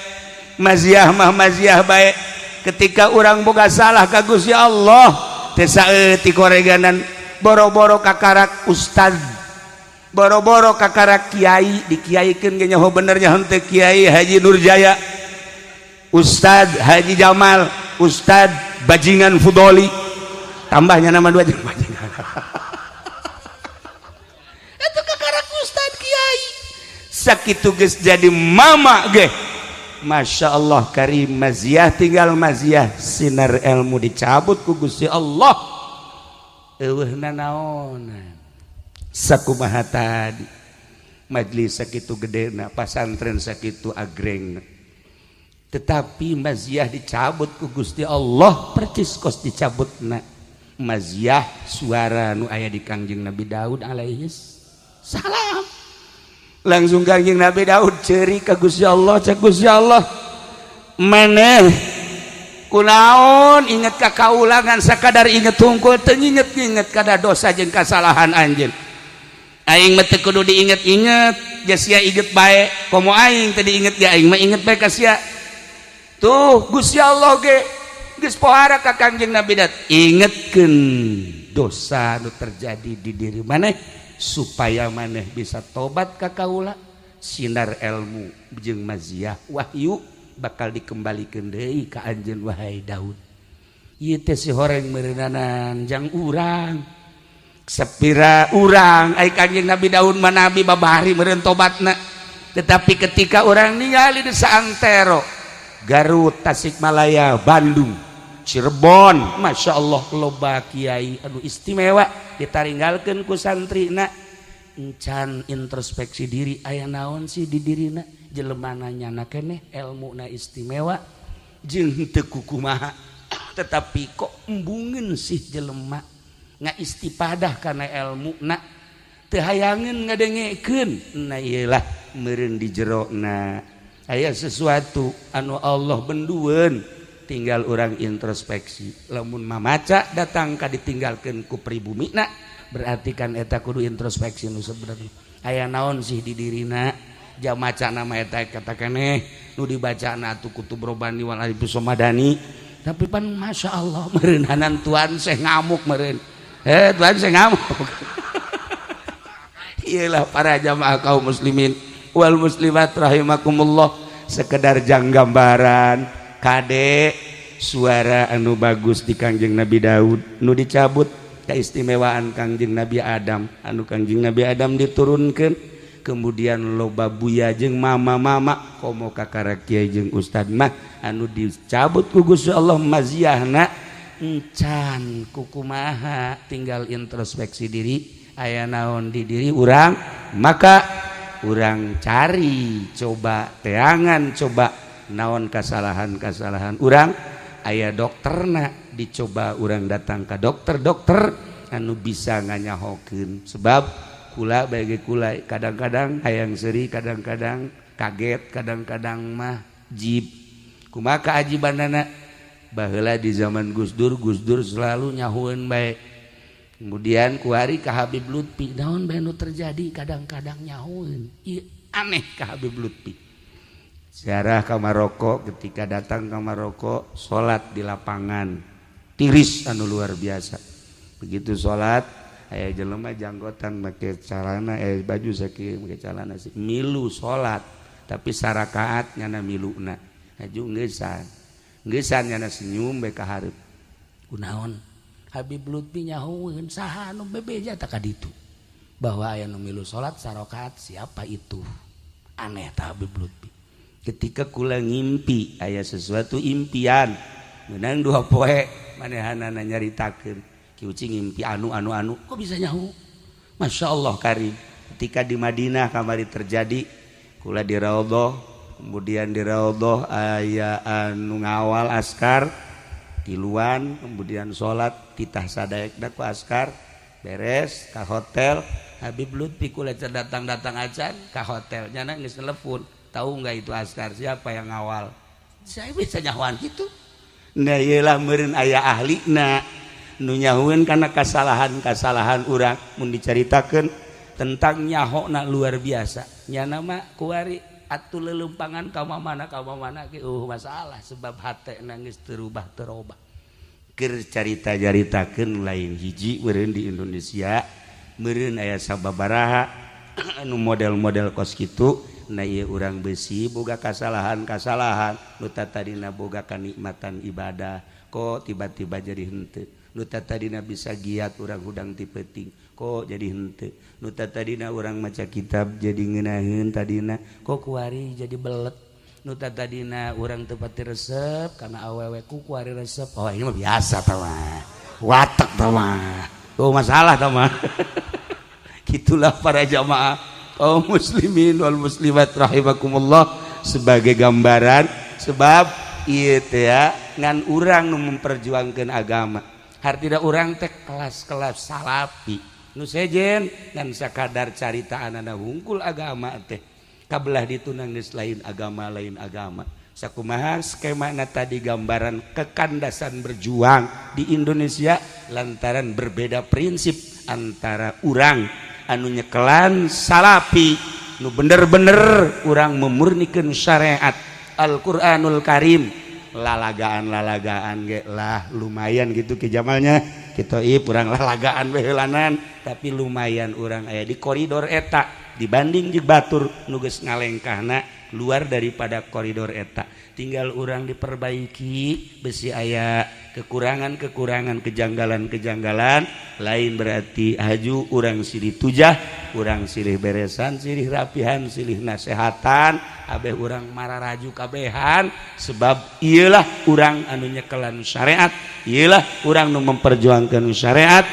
maziah mah maziah bae. Ketika orang boga salah ka Gusti Allah teh saeutik horeganan, boro-boro kakarak ustad, boro-boro kakarak kiai, dikiaikeun ge nyaho benernya henteu. Kiai Haji Nurjaya, Ustad Haji Jamal, Ustad Bajingan Fudoli, tambahnya nama dua jeung bajingan itu. Kakarak ustad kiai sakitu geus jadi mama ge, Masya Allah karim, maziah tinggal maziah, sinar ilmu dicabut ku Gusti Allah, eueuh nanaonan. Sakumaha tadi, majlis sakitu gedena, pasantren sakitu agreng, tetapi maziah dicabut ku Gusti Allah percis kos dicabutna maziah suara nu aya di Kangjeng Nabi Daud alaihi salam. Langsung Kangjeng Nabi Daud cerik ka Gusti Allah. Cek Gusti Allah, "Maneh kunaon inget ka kaulangan? Sakadar inget hungkul, teu inget-inget kada dosa jeung kasalahan anjeun. Aing mah teu kudu diinget-inget, ja sia inget bae. Komo aing teu diinget ge, aing mah inget bae ka sia." Tuh Gusti Allah ge. Geus pohara ka Kangjeng Nabi Daud, ingetkeun dosa nu terjadi di diri maneh supaya maneh bisa tobat ka kaula. Sinar ilmu jeung maziah wahyu bakal dikembalikan deui ka anjeun, wahai Daud. Ieu teh si horeng meureunanan jang urang sepira urang. Ai Kanjeng Nabi Daud mah nabi, babari meureun tobatna. Tetapi ketika orang ningali di saantero Garut, Tasikmalaya, Bandung, Cirebon, Masya Allah, loba kiai anu istimewa ditaringgalkeun ku santrina, encan introspeksi diri aya naon sih di dirina. Jelemana nyana keneh elmuna istimewa jeung teu kukumaha, tetapi kok embungeun sih jelema nga istipadah karena ilmu na teu hayangeun ngadengekeun. Nah, iyalah meureun di jero na aya sesuatu anu Allah bendueun, tinggal orang introspeksi. Lamun mamaca datang ka ditinggalkeun ku pribumi na, berarti kan eta kudu introspeksi nu sebenarnya aya naon sih di dirina. Jam maca nama eta kata keneh nu dibaca na atuh kutub robani wal arif somadani, tapi pan Masya Allah meureunanan tuan saya ngamuk meureun, eh, tuan saya ngamuk. Iyalah, para jamaah kaum muslimin wal muslimat rahimakumullah, sekedar jang gambaran. Kade suara anu bagus di Kangjeng Nabi Daud nu dicabut, keistimewaan Kangjeng Nabi Adam anu Kangjeng Nabi Adam diturunkan, kemudian loba buya jeung mama-mama komo kakara kiai jeung ustad mah anu dicabut ku Gusti Allah maziahna, encan kukumaha, tinggal introspeksi diri aya naon di diri urang. Maka urang cari, coba teangan, coba naon kesalahan-kesalahan urang. Aya dokterna, dicoba urang datang ke dokter-dokter anu bisa nganyahokeun. Sebab kula bagi kula kadang-kadang hayang seri, kadang-kadang kaget, kadang-kadang mah jib. Kumaha keajibanana? Baheula di zaman Gus Dur, Gus Dur selalu nyahueun bae. Kemudian kuari ka Habib Lutfi, naon bae nu terjadi, kadang-kadang nyahueun. Ieu aneh ka Habib Lutfi. Ziarah ke Maroko, ketika datang ke Maroko, salat di lapangan tiris anu luar biasa. Begitu salat, aya jelema janggotan, make calana, eh, baju sakieu, make calana sih, milu salat, tapi sarakaat nyana miluna aju ngeusan ngeusan, nyana senyum bae ka hareup. Kunaon? Habib Lutfi nyahueun, saha anu bebeja tak ka ditu bahwa aya nu milu salat sarakaat, siapa itu? Aneh ta Habib Lutfi. Ketika kula ngimpi, aya sesuatu impian menang 2 poe manehanana nyaritakeun, Ki Uci ngimpi anu anu anu, kok bisa nyaho? Masya Allah karim. Ketika di Madinah kamari terjadi, kula di Raudhah, kemudian di Raudhah aya anu ngawal askar tiluan, kemudian salat titah sadaekna ku askar, beres ka hotel. Habib Lutfi kula datang-datang acan ka hotel, nyana geus telepon, tahu nggak itu askar siapa yang ngawal? Saya bisa nyahoan gitu. Nah, iyalah meureun aya ahlina nu nyahueun kana kesalahan-kesalahan urang. Mun dicaritakeun tentang nyahona luar biasa. Nyana mah kuari atuh lelempangan ka mana ka mana ge masalah, sebab hate nangis terubah terobah. Keur carita caritakeun lain hiji meureun di Indonesia, meureun aya sababaraha anu model-model kos kitu. Nah, ieu urang besi boga kasalahan-kasalahan, nu tadina boga kanikmatan ibadah kok tiba-tiba jadi henteu, nu tadina bisa giat urang hudang ti peuting kok jadi henteu, nu tadina urang maca kitab jadi ngeunaheun tadina kok kuari jadi belet, nu tadina urang teu pati resep karena awewe ku kuari resep. Oh, ini mah biasa tah mah, watek tah mah, oh, masalah tah mah. Gitulah, para jamaah kaum muslimin wal muslimat rahimakumullah, sebagai gambaran. Sebab ieu teh ngan urang nu memperjuangkan agama, hartina urang teh kelas-kelas salapi nu sejen, ngan sakadar carita anana hungkul. Agama teh kabelah ditunang geus lain agama, lain agama. Sakumaha skema tadi, gambaran kekandasan berjuang di Indonesia lantaran berbeda prinsip antara urang anu nyekelan salapi nu bener-bener urang memurnikan syariat Al-Qur'anul Karim. Lalagaan-lalagaan ge lah lumayan gitu Ki Jamalnya. Kita ieu urang lalagaan we heulanan, tapi lumayan urang aya di koridor eta dibanding jeung batur nu geus ngalengkahna luar daripada koridor eta. Tinggal urang diperbaiki besi aya kekurangan-kekurangan, kejanggalan-kejanggalan lain berarti haju urang silih tujah, urang silih beresan, silih rapihan, silih nasehatan, abeh urang mararaju kabehan sebab iyalah urang anu nyekelan syariat, iyalah urang nu memperjuangkan syariat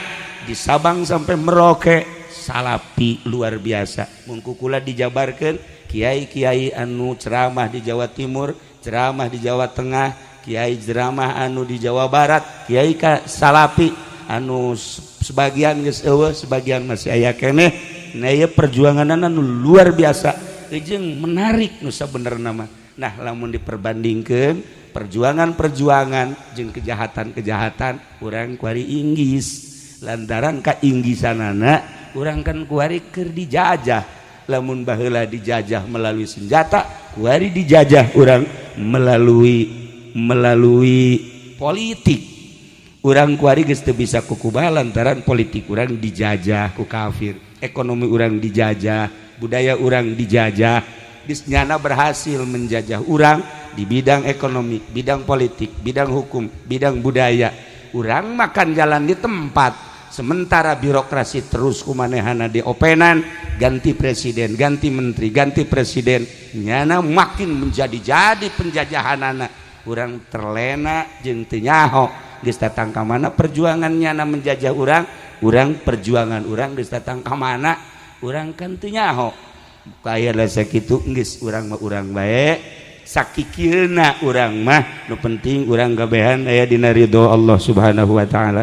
di Sabang sampai Merauke. Salapi luar biasa mun ku kula dijabarkeun kiai-kiai anu ceramah di Jawa Timur, ceramah di Jawa Tengah, kiai ceramah anu di Jawa Barat, kiai ka salapi anu sebagian geus eueuh, sebagian masih aya keneh. Nah ieu perjuanganna anu luar biasa jeung menarik nu sabenerna mah. Nah lamun diperbandingkeun perjuangan-perjuangan jeung kejahatan-kejahatan urang kuari inggis, lantaran ka inggisanana urang kan kuari keur dijajah. Lamun baheula dijajah melalui senjata, kuari dijajah urang melalui melalui politik. Urang kuari geus teu bisa kukubaha lantaran politik urang dijajah ku kafir, ekonomi urang dijajah, budaya urang dijajah. Geus nyana berhasil menjajah urang di bidang ekonomi, bidang politik, bidang hukum, bidang budaya. Urang makan jalan di tempat, sementara birokrasi terus kumanehana diopenan, ganti presiden, ganti menteri, ganti presiden, nyana makin menjadi-jadi penjajahanana. Urang terlena jeung teu nyaho geus datang ka mana perjuangan nyana menjajah urang, urang perjuangan urang geus datang ka mana urang kan teu nyaho. Kaya lah sakitu geus urang mah urang bae sakikieuna urang mah nu penting urang kabehan aya dina ridho Allah Subhanahu wa taala.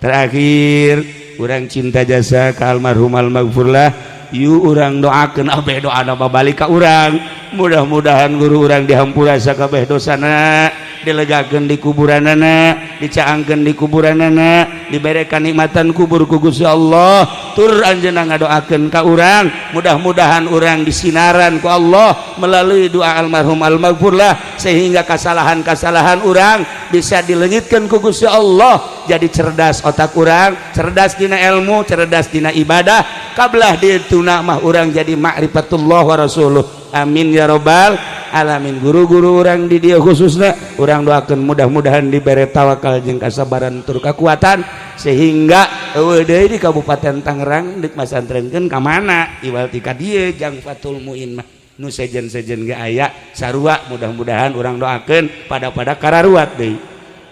Terakhir urang cinta jasa ka almarhum almaghfurlah, yuk urang doakeun abeh doana balik ka urang. Mudah-mudahan guru urang dihampura sakabeh dosana, dilegakeun di kuburanana, dicaangkeun di kuburanana, dibere kanikmatan kubur ku Gusti Allah. Tur anjeunna ngadoakeun ka urang, mudah-mudahan urang disinaran ku Allah melalui doa almarhum almaghfurlah sehingga kesalahan-kesalahan urang bisa dileungitkeun ku Gusti Allah. Jadi cerdas otak urang, cerdas dina ilmu, cerdas dina ibadah, kablah dituna mah urang jadi ma'rifatullah wa rasuluh. Amin ya robbal alamin. Guru-guru urang di dieu khususna urang doakeun mudah-mudahan dibere tawakal jeung kasabaran tur kekuatan sehingga eueuh deui di Kabupaten Tangerang deuk masantrenkeun ka mana iwal ti ka dieu jang Fathul Muin mah nu sejen-sejen ge aya sarua. Mudah-mudahan urang doakeun pada-pada kararuat deui.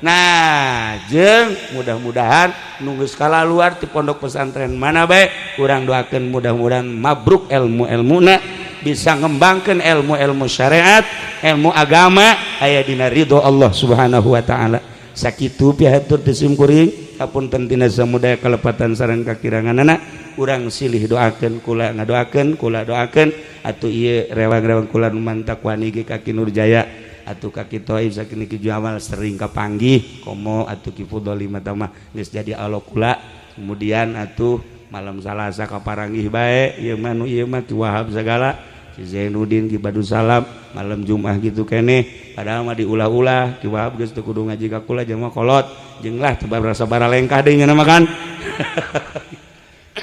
Nah jeung mudah-mudahan nu geus kalaluar ti pondok pesantren mana bae urang doakeun mudah-mudahan mabruk ilmu-ilmuna, bisa ngembangkan ilmu-ilmu syariat, ilmu agama aya dina ridho Allah Subhanahu wa taala. Sakitu pihatur ti simkuring, hapunten tina samudaya kalepatan sareng kakiranganana. Urang silih doakeun, kula ngadoakeun, kula doakeun atuh ieu rewang-rewang kula nu mantak wani ge ka Ki Nurjaya atuh ka Ki Toib sakini Ki Jamal sering kapanggih komo atuh Ki Fudoli mah geus jadi alo kula. Kemudian atuh malam Salasa kaparanggih bae ieu mah nu ieu mah Ki Wahab segala, si Zainuddin, Ki Badu Salam malam Jumat gitu keneh, padahal mah diulah-ulah Ki Wahab geus teu kudu ngaji ka kula jelema kolot jeung lah teu rasa baralengkah deui nya mah kan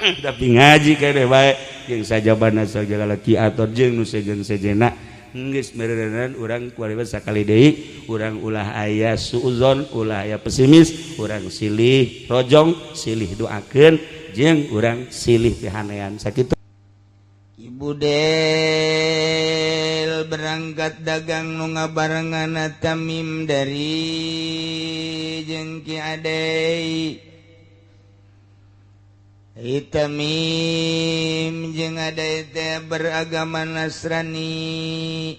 tapi ngaji keneh bae jeung sajabana sagala Ki Ator jeung nu sejen-sejena geus meureunan urang kuari sakali deui urang ulah aya suuzon, ulah aya pesimis, urang silih rojong, silih doakeun jeung urang silih pihanean. Sakitu. Ibu Del berangkat dagang nu ngabarengan Tamim dari jeung Ki Adei. Tamim jeung Adei teh beragama Nasrani.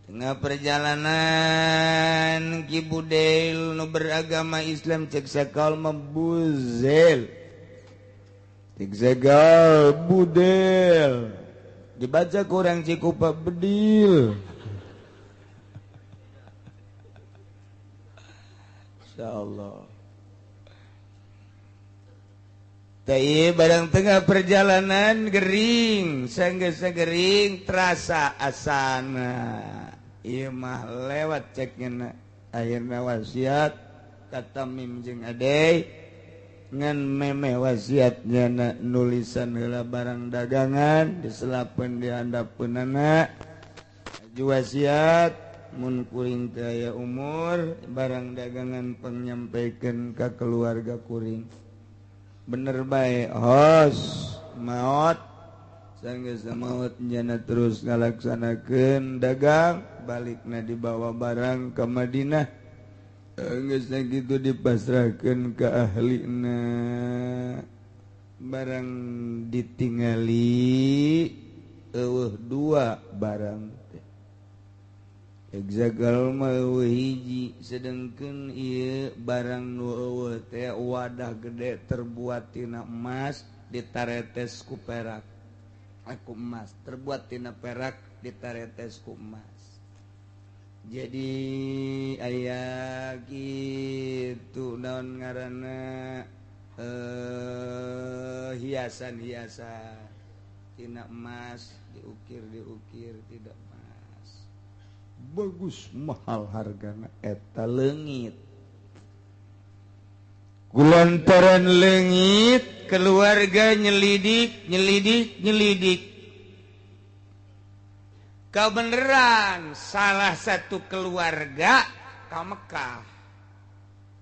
Tengah perjalanan Ki Budel nu beragama Islam cek sakal membuzel. Cek sakal budel. Dibaca kurang Cikupa bedil. Insyaallah. Tapi barang tengah perjalanan gering, sanggesa gering terasa asana. Ieu mah lewat ceknya. Akhirna wasiat ka Tamim jeung Adai ngan memeh wasiatnya na nulisan heula barang dagangan diselapeun di handapeunana. Aju wasiat mun kuring teu aya umur, barang dagangan pangnyampekeun ka keluarga kuring. Bener bae, hos maot. Sanggeus maot, nyana terus ngalaksanakeun dagang. Balikna dibawa barang ke Madinah. Geus kitu dipasrahkeun ke ahlina. Barang ditingali, eueuh dua barang teh. Hexagal mah eueuh hiji, sedengkeun ieu barang nu eueuh teh wadah gede terbuat tina emas ditaretes ku perak, aku emas terbuat tina perak ditaretes ku emas. Jadi aya gitu naon ngaranna, hiasan-hiasan tina emas diukir diukir tidak emas, bagus, mahal hargana. Eta leungit. Kulantaran leungit, keluarga nyelidik nyelidik nyelidik, kebenaran salah satu keluarga ke Mekah,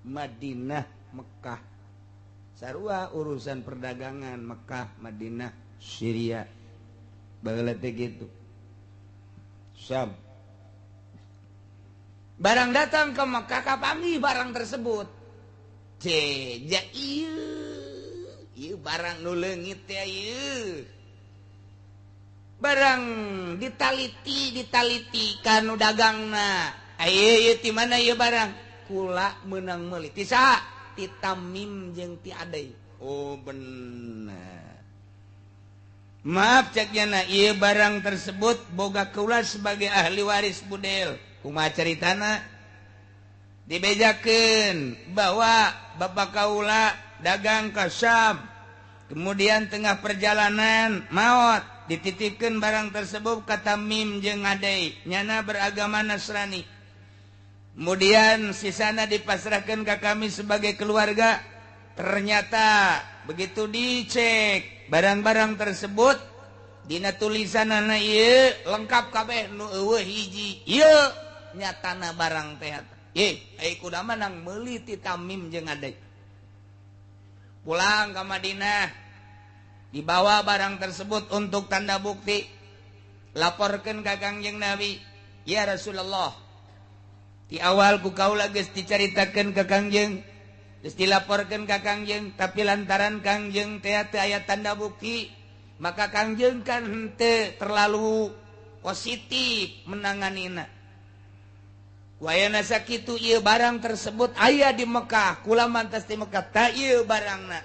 Madinah, Mekah, sarua urusan perdagangan Mekah, Madinah, Syria baheula teh gitu. Syam. Barang datang ke Mekah, kapanggih barang tersebut. Ja ieu ieu barang nu leungit teh ieu. Barang ditaliti ditaliti kanu dagangna, ayo ieu ti mana ieu barang? Kula menang meuli. Ti saha? Ti Tamim jeung ti Adai. Oh, bener, maaf, cek nyana, ieu barang tersebut boga kula sebagai ahli waris Budail. Kumaha caritana? Dibejakeun bahwa bapak kaula dagang ke Syam, kemudian tengah perjalanan maut, dititipkan barang tersebut ka Tamim jeung Adai, nyana beragama Nasrani. Kemudian sisana dipasrahkan ke kami sebagai keluarga. Ternyata begitu dicek barang-barang tersebut, dina tulisanana ieu lengkap kabeh, nu eueuh hiji. Ieu nyatana barang teh ye ai kuda menang meuli ti Tamim jeung Adai. Pulang ke Madinah, dibawa barang tersebut untuk tanda bukti, laporkan ke Kangjeng Nabi. Ya Rasulullah, di awal ku kaula geus dicaritakeun ke Kangjeng, geus dilaporkeun ka Kangjeng, tapi lantaran Kangjeng teh teu aya tanda bukti, maka Kangjeng kan henteu terlalu positif menanganina. Wayana sakitu ieu barang tersebut aya di Mekah, kula mantas di Mekah, ta ieu barangna.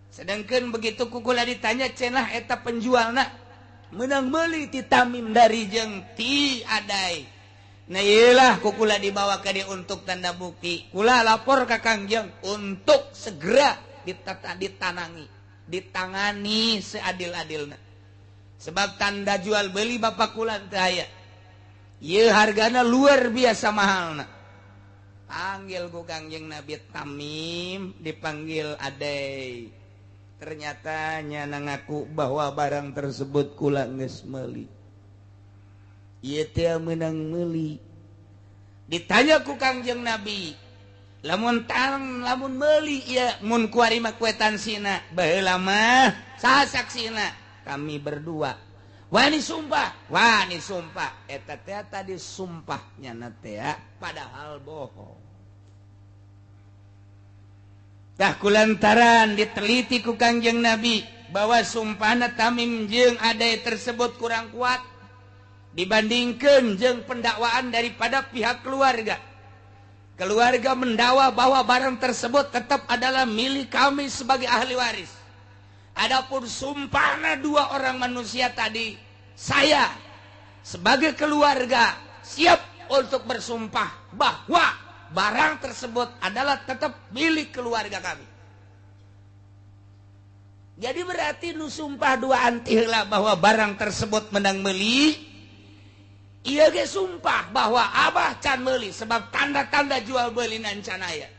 Sedangkan begitu kukula ditanya, cenah eta penjualna menang meuli ti Tamim dari jeung ti Adai. Nah, iyalah kukula dibawa ke dia untuk tanda bukti. Kula lapor ke Kangjeng untuk segera ditata, ditanangi, ditangani seadil-adilna. Sebab tanda jual beli bapak kula teu aya. Ieu hargana luar biasa mahalna. Panggil ku Kangjeng Nabi Tamim, dipanggil Adai. Ternyata nyana ngaku bahwa barang tersebut kula geus meuli. Ieu teh meunang meuli. Ditanya ku Kangjeng Nabi, lamun tang lamun meuli ieu mun kuari mah kuetansina, baheula mah saha saksina? Kami berdua. Wani sumpah, wani sumpah. Eta teh tadi sumpah nyana teh padahal bohong. Tah kulantaran diteliti ku Kangjeng Nabi bahwa sumpahna Tamim jeung Adai tersebut kurang kuat dibandingkan jeung pendakwaan daripada pihak keluarga. Keluarga mendakwa bahwa barang tersebut tetap adalah milik kami sebagai ahli waris. Adapun sumpahna dua orang manusia tadi, saya sebagai keluarga siap untuk bersumpah bahwa barang tersebut adalah tetap milik keluarga kami. Jadi berarti nu sumpah dua anti heula bahwa barang tersebut menang beli, Ieu ge sumpah bahwa abah can meuli sebab tanda-tanda jual beli can aya.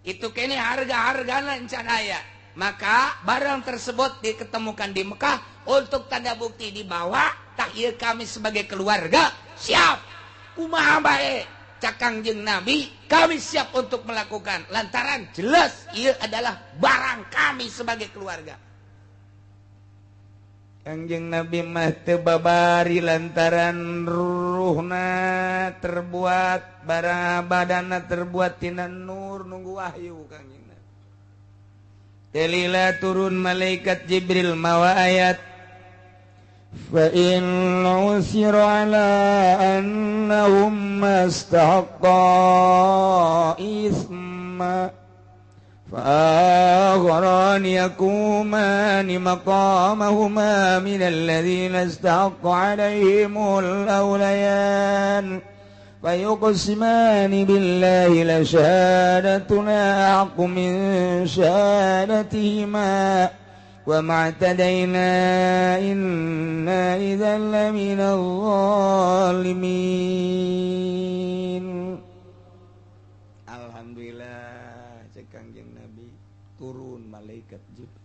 Itu kene harga-hargana can aya. Maka barang tersebut diketemukan di Mekah untuk tanda bukti dibawa, tak ieu kami sebagai keluarga siap. Kumaha bae cak Kangjeng Nabi, kami siap untuk melakukan lantaran jelas ieu adalah barang kami sebagai keluarga. Kangjeng Nabi mah teu babari lantaran ruhna terbuat barang badana terbuat tina nur nunggu wahyu Kangjeng Nabi. Telila turun malaikat Jibril mawa ayat fa in usira ala annahum mastahaqqa isma فآخران يقومان مقامهما من الذين استحق عليهم الأوليان فيقسمان بالله لشهادتنا أحق من شهادتهما وما اعتدينا إنا إذا لمن الظالمين. Alhamdulillah cek Kangjeng Nabi turun malaikat Jibril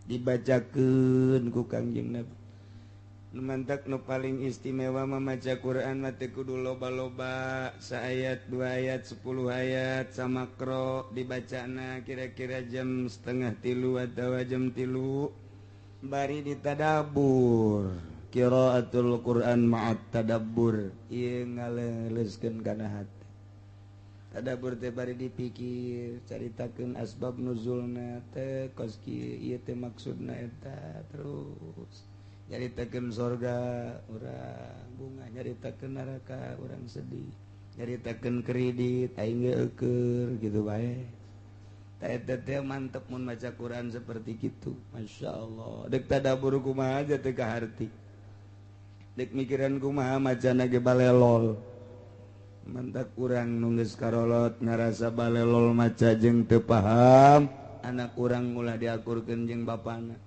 dibacakeun ku Kangjeng Nabi. Nu mantak nu paling istimewa memaca Quran mah teu kudu loba-loba, saayat, dua ayat, 10 ayat samakro dibacana kira-kira jam 2:30 atawa jam 3 bari ditadabbur. Qiraatul Quran ma'at tadabbur ieu ngaleuleskeun kana hati. Tadabbur teh bari dipikir, caritakeun asbab nuzulna teh kos kieu ieu teh maksudna eta, terus nyaritakeun sorga urang bunga, nyaritakeun neraka urang sedih, nyaritakeun kredit aing ge eueur gitu bae. Tah eta teh mantep mun maca Quran seperti kitu. Masyaallah, deuk tadabbur kumaha aja teu kaharti. Deuk mikiran kumaha macana ge balelol. Mantak urang nu geus karolot ngarasa balelol maca jeung teu paham, anak urang ulah diakurkeun jeung bapana.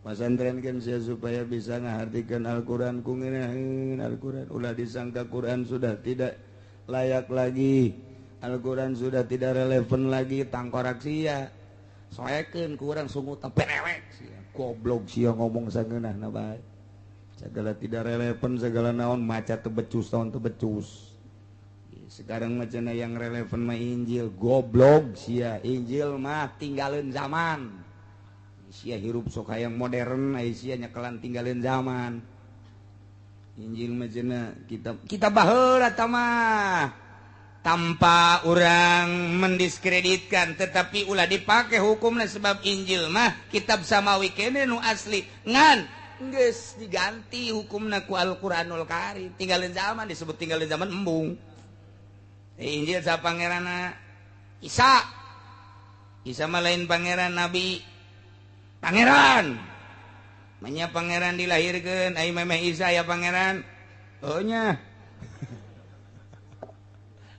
Pasantrenkeun sia supaya bisa ngahartikeun Al-Qur'an ku ngeunaheun Al-Qur'an, ulah disangka Qur'an sudah tidak layak lagi, Al-Qur'an sudah tidak relevan lagi, tangkorak sia. Soekeun ku urang sungut perewek sia, goblok sia ngomong sangeunahna bae. Segala tidak relevan, segala naon maca teu becus, naon teu becus. Sekarang macana yang relevan mah Injil, goblok sia, Injil mah tinggalin zaman. Sia hirup sok hayang modern, ai sia nyekelan tinggalin zaman. Injil mah cenah kitab kitab baheula eta mah. Tanpa urang mendiskreditkan, tetapi ulah dipake hukumna sebab Injil mah kitab samawi kene nu asli. Ngan geus diganti hukumna ku Al-Qur'anul Karim. Tinggalin zaman disebut tinggalin zaman embung. Injil sa pangeranna Isa. Isa mah lain pangeran Nabi. Pangeran. Manya pangeran dilahirkeun ai memeh Isa ya pangeran. Oh nya.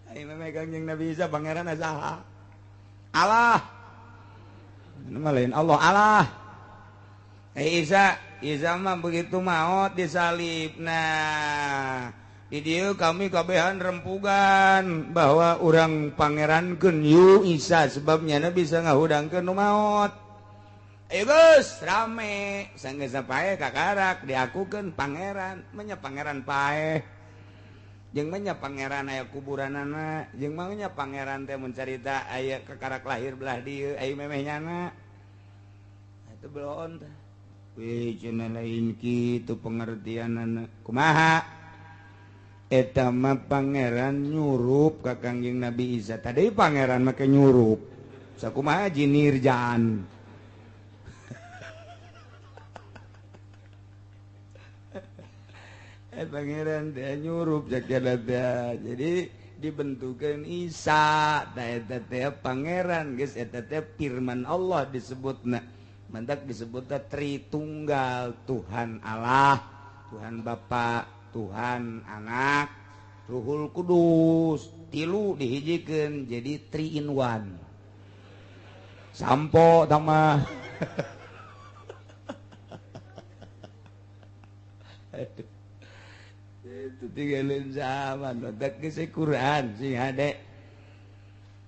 Ai memeh Kangjeng Nabi Isa pangeran saha? Allah. Nu mah lain Allah, Allah. Isa, Isa mah begitu maot disalib. Nah, di dieu kami kabehan rempugan bahwa urang pangerankeun yu Isa sebabnya bisa ngahudangkeun nu maot. Ayo geus rame sanggeus paeh kakarak diakukeun pangeran, menya pangeran paeh. Jeung menya pangeran aya kuburanana, jeung manya pangeran teh mun carita aya kakarak lahir belah dieu ai memeh nyana. Eta beloon teh. Wih cenah lain kitu pengertianana. Kumaha? Eta mah pangeran nyurup ka Kangjeng Nabi Isa. Tadi pangeran make nyurup. Sakumaha jinirjan. Pangeran teh nyurup sakjana teh. Jadi dibentukeun Isa. Tah eta teh pangeran geus eta teh firman Allah disebutna. Mantak disebutna Tritunggal, Tuhan Allah, Tuhan Bapa, Tuhan Anak, Ruhul Kudus. Tilu dihijikeun jadi 3 in 1. Sampo tama. Aduh. Itu tinggalin zaman otak geus Quran sing hade.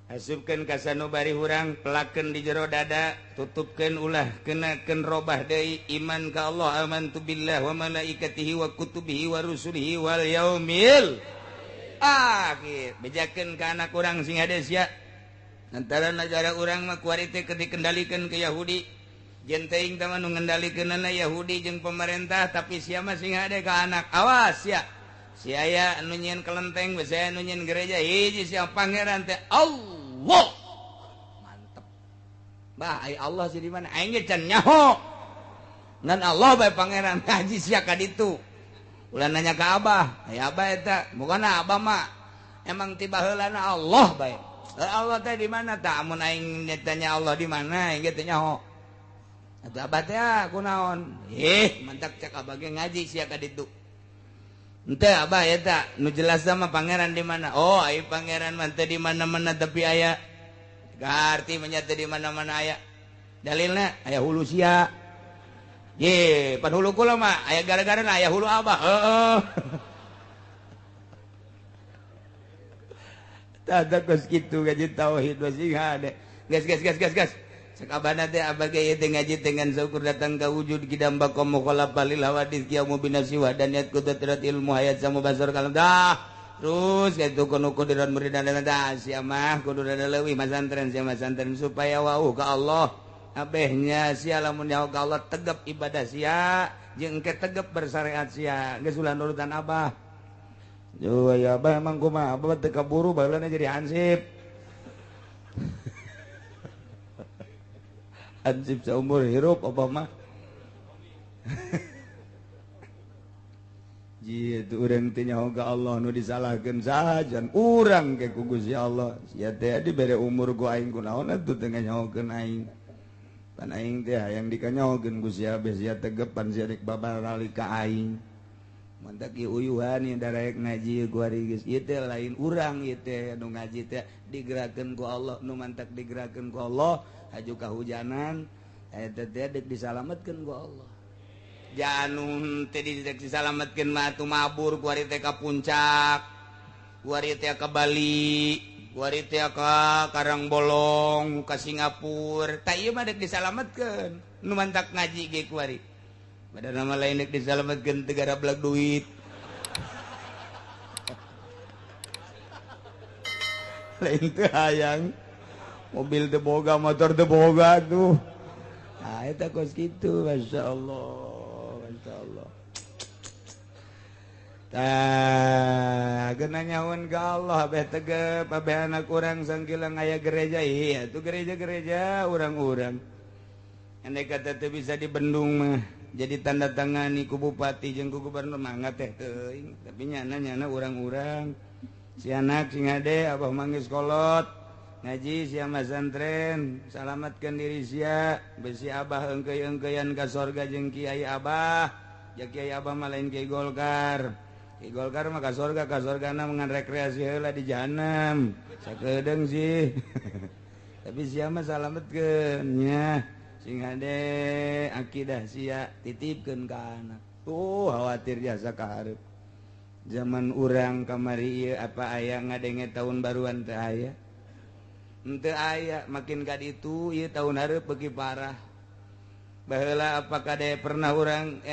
Asupkeun ka sanubari hurang, pelakeun di jero dada, tutupkeun ulah kenakeun robah deui iman ka Allah, amantu billah wa malaikatihi wa kutubihi wa rusulihi wal yaumil akhir. Bejakeun ka anak urang sing hade sia. Antara negara urang mah kuari teh dikendalikan ke Yahudi. Jeung teuing teh mah nu ngendalikeunana Yahudi jeung pemerintah, tapi sia mah sing hade ka anak. Awas sia. Si aya nu nyieun kelenteng, besi aya nu nyieun gereja, hiji sia pangeran teh Allah. Mantep. Bah, ai Allah sih di mana? Aing ge can nyaho. Ngan Allah bae pangeran haji sia ka ditu. Ulah nanya ka abah, ai abah eta, bukanna abah mah emang ti baheulana Allah bae. Allah teh di mana tah? Amun aing tanya Allah di mana, aing ge teu nyaho. Atuh abah teh kunaon? Mantak cek abah ge ngaji sia ka ditu. Henteu abah eta nu jelas mah pangeran di mana? Oh, ai pangeran mah teu di mana-mana tapi aya. Garti mah nya teu di mana-mana aya. Dalilna aya hulu sia. Ye, pan hulu kula mah aya gara-garana aya hulu abah. Heeh. Tah kos kitu ngaji tauhid sing hade. Gas gas gas gas gas. Sakabana teh abah ge ieu teh ngaji dengan syukur datang ka wujud kidam baqa mukhalafah lil hawadits qiyamu binafsi wa daniyat qudrat ilmu hayat samu basar kalam dah. Terus kitu kono kudiran muridan dah sia mah kudu rada leuwih masantren sia masantren supaya wauh ka Allah. Abehnya sia lamun nyaho ka Allah tegep ibadah sia jeung engke tegep bersyariat sia geus ulah nurutan abah. Yo ya abah emang kumaha abah teu kaburu baheulana jadi hansip. Hansip saumur hirup abah mah. Ji itu urang teh nyaho ka Allah nu disalahkeun saha urang ke ku Gusti Allah. Sia teh dibere umur ku aing kunaon atuh teu nyahokeun aing. Pan aing teh hayang dikanyahokeun ku sia beh sia tegepan sia rek babarali ka aing. Mantak ieu uyuhan ieu daraek ngaji ku ari geus ieu teh lain urang ieu teh nu ngaji teh digerakkeun ku Allah, nu mantak digerakkeun ku Allah haju kahujanan eta teh deuk disalametkeun ku Allah. Janun teh disalametkeun mah atuh mabur ku ari teh ka puncak, ku ari teh ka Bali, ku ari teh ka Karangbolong, ka Singapura. Tah ieu mah deuk disalametkeun nu mantak ngaji ge ku ari. Pada nama lain dek disalametkeun teu gara belag duit. Lain teu hayang mobil teu boga, motor teu boga tuh. Nah eta kos kitu, masyaallah, masyaallah. Tah geuna nyaun ka Allah abeh tegep, abeh anak urang sangkilang aya gereja, iya tuh gereja-gereja urang-urang. Andai kata teu bisa dibendung mah jadi tanda tangani ku bupati jeung ku gubernur mangga teh teuing, tapi nyana-nyana urang-urang si anak sing hade abah manggis kolot ngaji sia masantren salamatkeun diri sia besi abah engkeuy-engkeuyan ka sorga jeung kiai abah. Ja kiai abah mah lain kiai Golkar. Kiai Golkar mah ka sorga, ka sorgana ngan rekreasi heula di jahanam sakedeung sih. Tapi sia mah salametkeun nya sing hade akidah sia titipkeun ka anak. Tuh khawatir jasa ka hareup. Zaman urang kamari ieu apa aya ngadenge tahun baruan teu aya. Henteu aya, makin ka ditu ieu tahun hareup beuki parah. Baheula apa kade pernah urang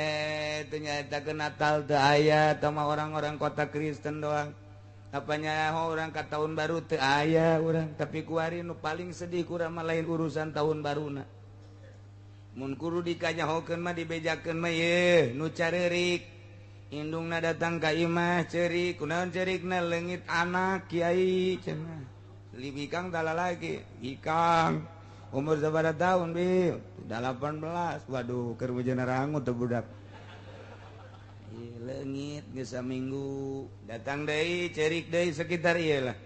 teu nyaetakeun Natal teu aya, tah mah orang-orang kota Kristen doang. Apanya orang ka tahun baru teu aya urang, tapi kuari nu paling sedih kurang mah lain urusan tahun baruna. Mun kudu dikanyahokeun mah dibejakeun mah ye nu careurik indungna datang ka imah ceurik kunaon ceurikna leungit anak kiai cenah libikang tala lagi ikang umur sabaraha tahun bi 18 waduh keur bejana rangut teh budak leungit geus saminggu datang deui ceurik deui sekitar ieu lah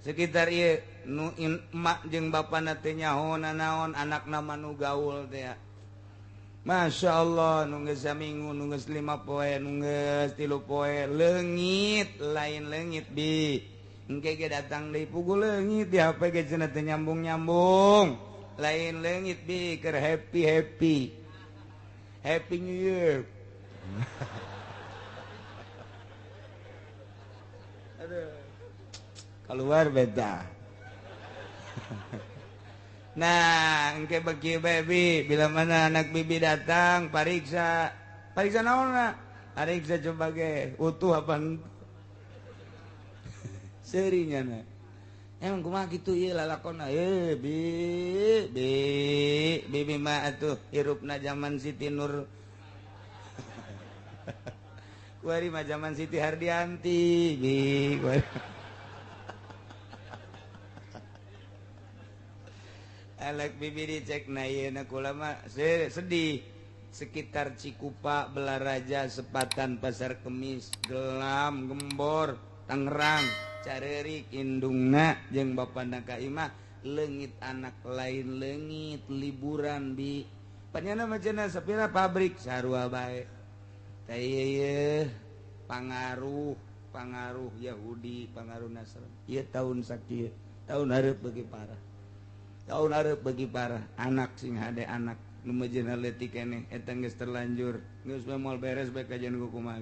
sekitar ieu nu emak jeung bapana teh nyaho nanaon anakna mah nu gaul teh. Masya Allah nu geus saminggu nu geus 5 poe nu geus 3 poe leungit lain leungit bi engke ge datang deui pugu leungit di HP ge cenah teh nyambung-nyambung lain leungit bi keur happy happy happy new year. Aduh. Keluar beda. Nah, engke bagi baby bila mana anak bibi datang pariksa. Pariksa naonna? Pariksa coba ge utuh apa serinya na. Emang kumaha kitu ieu lalakonna? Bi bi bibi mah atuh hirupna zaman Siti Nur. Kuari mah zaman Siti Hardianti, bi kuari. Alek bibi dicek na ieu na kula mah sedih. Sekitar Cikupa, Belaraja, Sepatan, Pasar Kemis, Gelam, Gembor, Tangerang, Carerik, indungna jeung bapana ka imah leungit anak lain leungit liburan bi. Panyana mah cenah sapira pabrik sarua bae. Teh ieu pangaruh pangaruh Yahudi, pangaruh Nasrani. Ieu tahun sakieu, tahun hareup beuki parah. Tahun hareup beuki parah, anak sing hade anak nu mejeuna leutik keneh eta geus terlanjur, geus we moal beres bae kajian ku kumaha.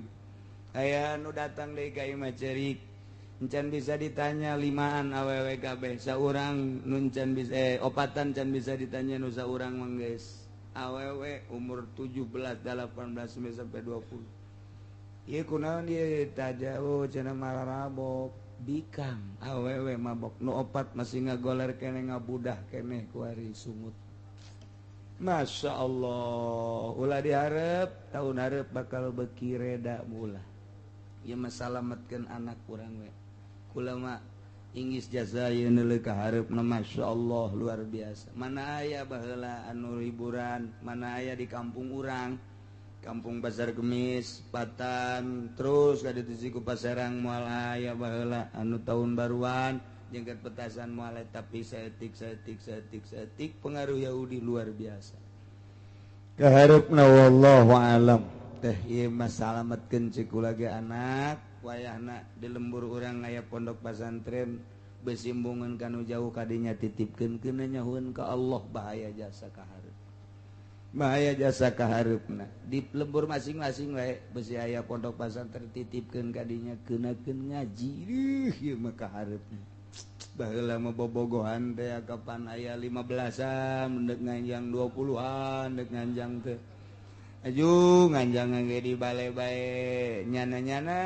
Aya nu datang deui ka imah cerik. Encan bisa ditanya limaan awewe kabeh, saurang nu encan bisa opatan can bisa ditanya nu saurang mah geus awewe umur 17, 18 sampai 20. Ieu kunaon ieu taja oh cenah mararabok bikang awewe mabok nu opat masih ngagoler keneh ngabudah keneh kuari sungut. Masya Allah, ulah diharap tahun hareup bakal beuki reda mula. Ieu mah salametkeun anak urang we. Kula mah inggis jasa ieu neuleuh ka hareupna Masya Allah luar biasa. Mana aya baheula anu hiburan, mana aya di kampung urang, kampung Pasar Kemis, Patan, terus ka ditu siku Paserang moal aya baheula anu tahun baruan jengket petasan moal tapi saeutik saeutik saeutik saeutik pengaruh Yahudi luar biasa. Ka hareupna wallahu alam. Teh ieu mah salametkeun cek kula ge anak wayahna di lembur urang aya pondok pesantren besimbungan kanu jauh kadinya titipkeun keuna nyahueun ka Allah bahaya jasa ka hareup. Bahaya jasa ka hareupna di lembur masing-masing wae besi aya pondok pesantren titipkeun kadinya keunakeun ngaji. Ih ieu mah ka hareupna. Baheula mah bobogohan teh kapan aya 15-an dek nganjang 20-an dek nganjang teh. Aju nganjang ge di bale bae nyana-nyana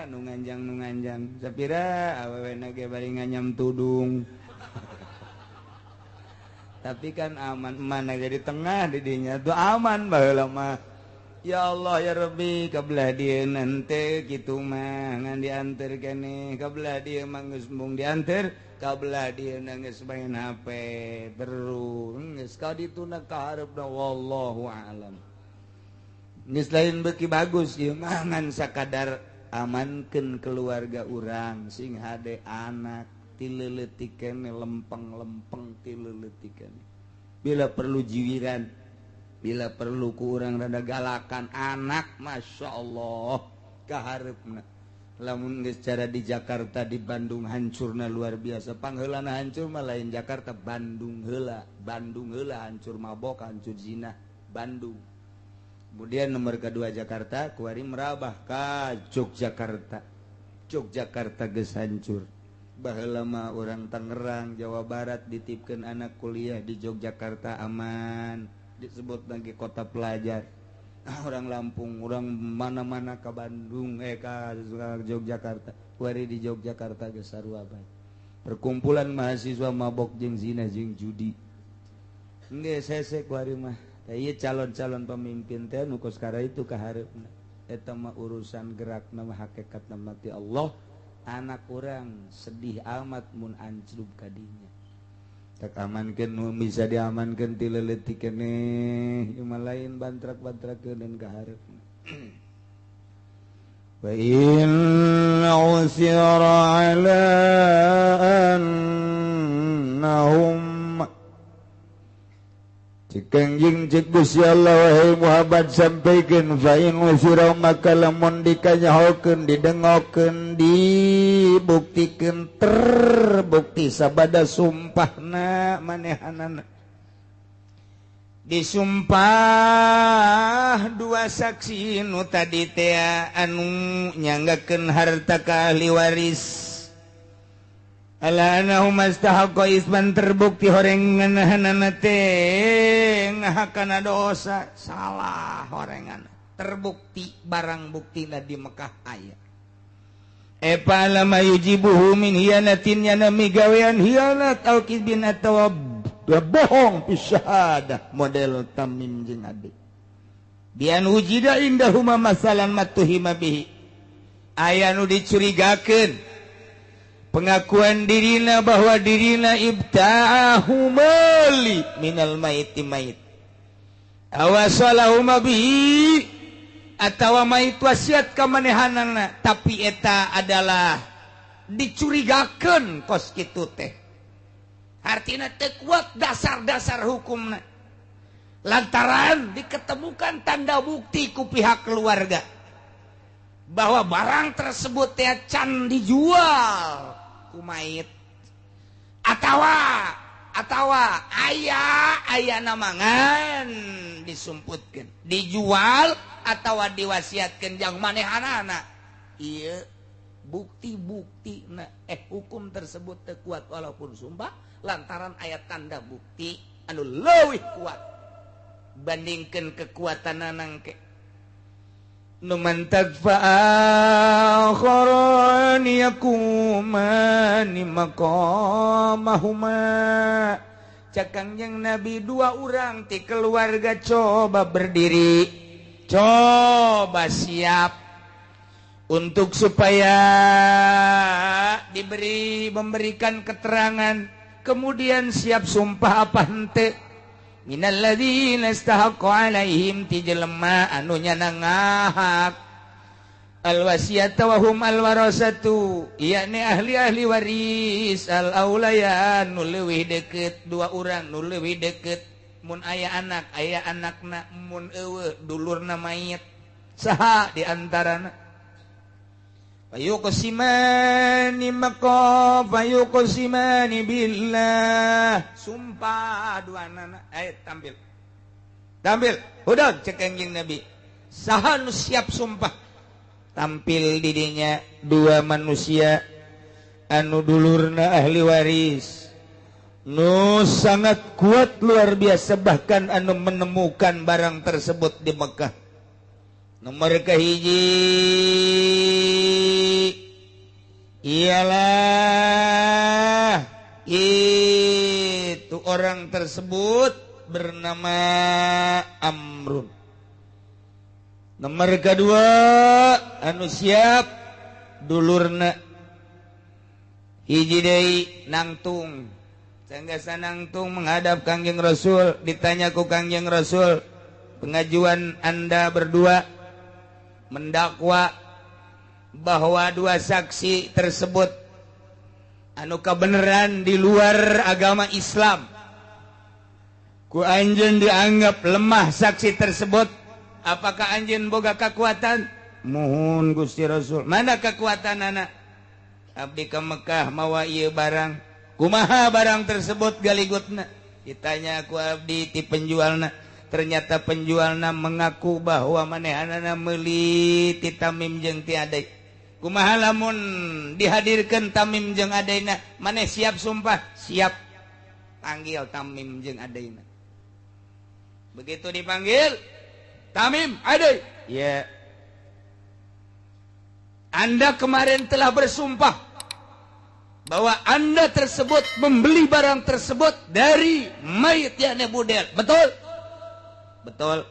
nu nganjang sapira awewena ge bari nganyam tudung. Tapi kan aman mana ge di tengah di dinya tuh aman baheula mah. Ya Allah ya Rabbi kabelah dieu nante kitu mah ngan dianter keneh kabelah dieu mah geus embung dianter kabelah dieu geus main HP terus geus ka dituna ka hareupna wallahu alam. Geus lain beuki bagus ieu mah ngan sakadar amankeun keluarga urang sing hade anak ti leuletik keneh lempeng-lempeng ti leuletik keneh. Bila perlu jiwiran, bila perlu ku urang rada galakan anak Masya Allah ka hareupna. Lamun geus cara di Jakarta di Bandung hancurna luar biasa. Pangheulana hancur mah lain Jakarta, Bandung heula. Bandung heula hancur mabok, hancur zina, Bandung. Kemudian nomor kedua Jakarta, kuari merabah ka Yogyakarta. Yogyakarta geus hancur. Baheula mah urang Tangerang, Jawa Barat ditipkeun anak kuliah di Yogyakarta aman. Disebut lagi kota pelajar. Orang Lampung, orang mana-mana ke Bandung, ke Yogyakarta. Kuari di Yogyakarta geus sarua bae. Perkumpulan mahasiswa mabok jeung zina jeung judi. Geus hese kuari mah. Ieu calon-calon pemimpin teh nu kos kara itu ka hareupna. Eta mah urusan gerakna mah hakikatna mah ti Allah. Anak urang sedih amat mun anclub ka dinya. Tak amankeun nu bisa diamankeun ti leuletik keneh, ieu mah lain bantrak-bantrakeun dan ka hareupna. Wa in usira ala annahum Cikangjing cik Gusti Allah wahai Muhammad sampaikan fa in usira maka lamun dikanyahokeun didengokeun dibuktikeun terbukti sabada sumpahna manehanana Disumpah dua saksi nu tadi teh anu nyanggakeun harta ka ahli waris. Ala annahu mastahaqqa isman, terbukti horenganna teh ngahakana dosa, salah horengan. Terbukti barang buktina di Mekah aya. Epala mayujibuhu min hianatin, yana migawean hianat au kizbin atawa bohong pisyahadah model Tamim jeung Adi. Bian wujida indahuma masalan matuhima bihi. Aya nu dicurigakeun pengakuan dirina bahwa dirina ibta'ahu mali minal maiti mait. Awasalahuma bihi atawa mait wasiat ka manehanana, tapi eta adalah dicurigakeun kos kitu teh. Artinya teu kuat dasar-dasar hukumna. Lantaran diketemukan tanda bukti ku pihak keluarga bahwa barang tersebut teh can dijual ku mayit atawa aya aya namangan disumputkeun, dijual atawa diwasiatkeun jang manehanana. Ieu bukti-bukti na hukum tersebut teu kuat walaupun sumpah, lantaran ayat tanda bukti anu leuwih kuat bandingkeun kekuatan nangke. Nu man tagfa akharani yakumani maqamahuma. Cak Kangjeng Nabi, dua orang ti keluarga coba berdiri, coba siap untuk supaya diberi memberikan keterangan, kemudian siap sumpah apa hente. Minal ladzina istahaqqu alaihim, ti jelema anu nyana ngahak alwasiyata wa hum alwarasatu, yakni ahli-ahli waris al aulayan nu leuwih deukeut, dua urang nu leuwih deukeut. Mun aya anak aya anakna, mun eueuh dulurna mayit, saha di antarana. Fayuqsimani maqa fayuqsimani billah, sumpah dua anak. Tampil tampil udah cek Kangjeng Nabi, saha nu siap sumpah. Tampil didinya dua manusia anu dulurna ahli waris nu sangat kuat luar biasa, bahkan anu menemukan barang tersebut di Mekah. Nomor kahiji ialah itu orang tersebut bernama Amrun. Nomor kedua anu siap dulurna hiji deui nangtung. Sanggeus nangtung menghadap Kangjeng Rasul, ditanya ku Kangjeng Rasul, pengajuan Anda berdua mendakwa bahwa dua saksi tersebut anu kebenaran di luar agama Islam, ku anjeun dianggap lemah saksi tersebut. Apakah anjeun boga kekuatan? Mohon Gusti Rasul, mana kekuatan anak? Abdi ke Mekah mawa ieu barang. Kumaha barang tersebut galigutna? Ditanya ku abdi ti penjualna. Ternyata penjualna mengaku bahwa manehanana meuli ti Tamim jeung ti Adai. Kumaha lamun dihadirkeun Tamim jeung Adaina, maneh siap sumpah? Siap. Panggil Tamim jeung Adaina. Begitu dipanggil, Tamim, Adai. Ya. Anda kemarin telah bersumpah bahwa Anda tersebut membeli barang tersebut dari mayit yakni Budel. Betul? Betul.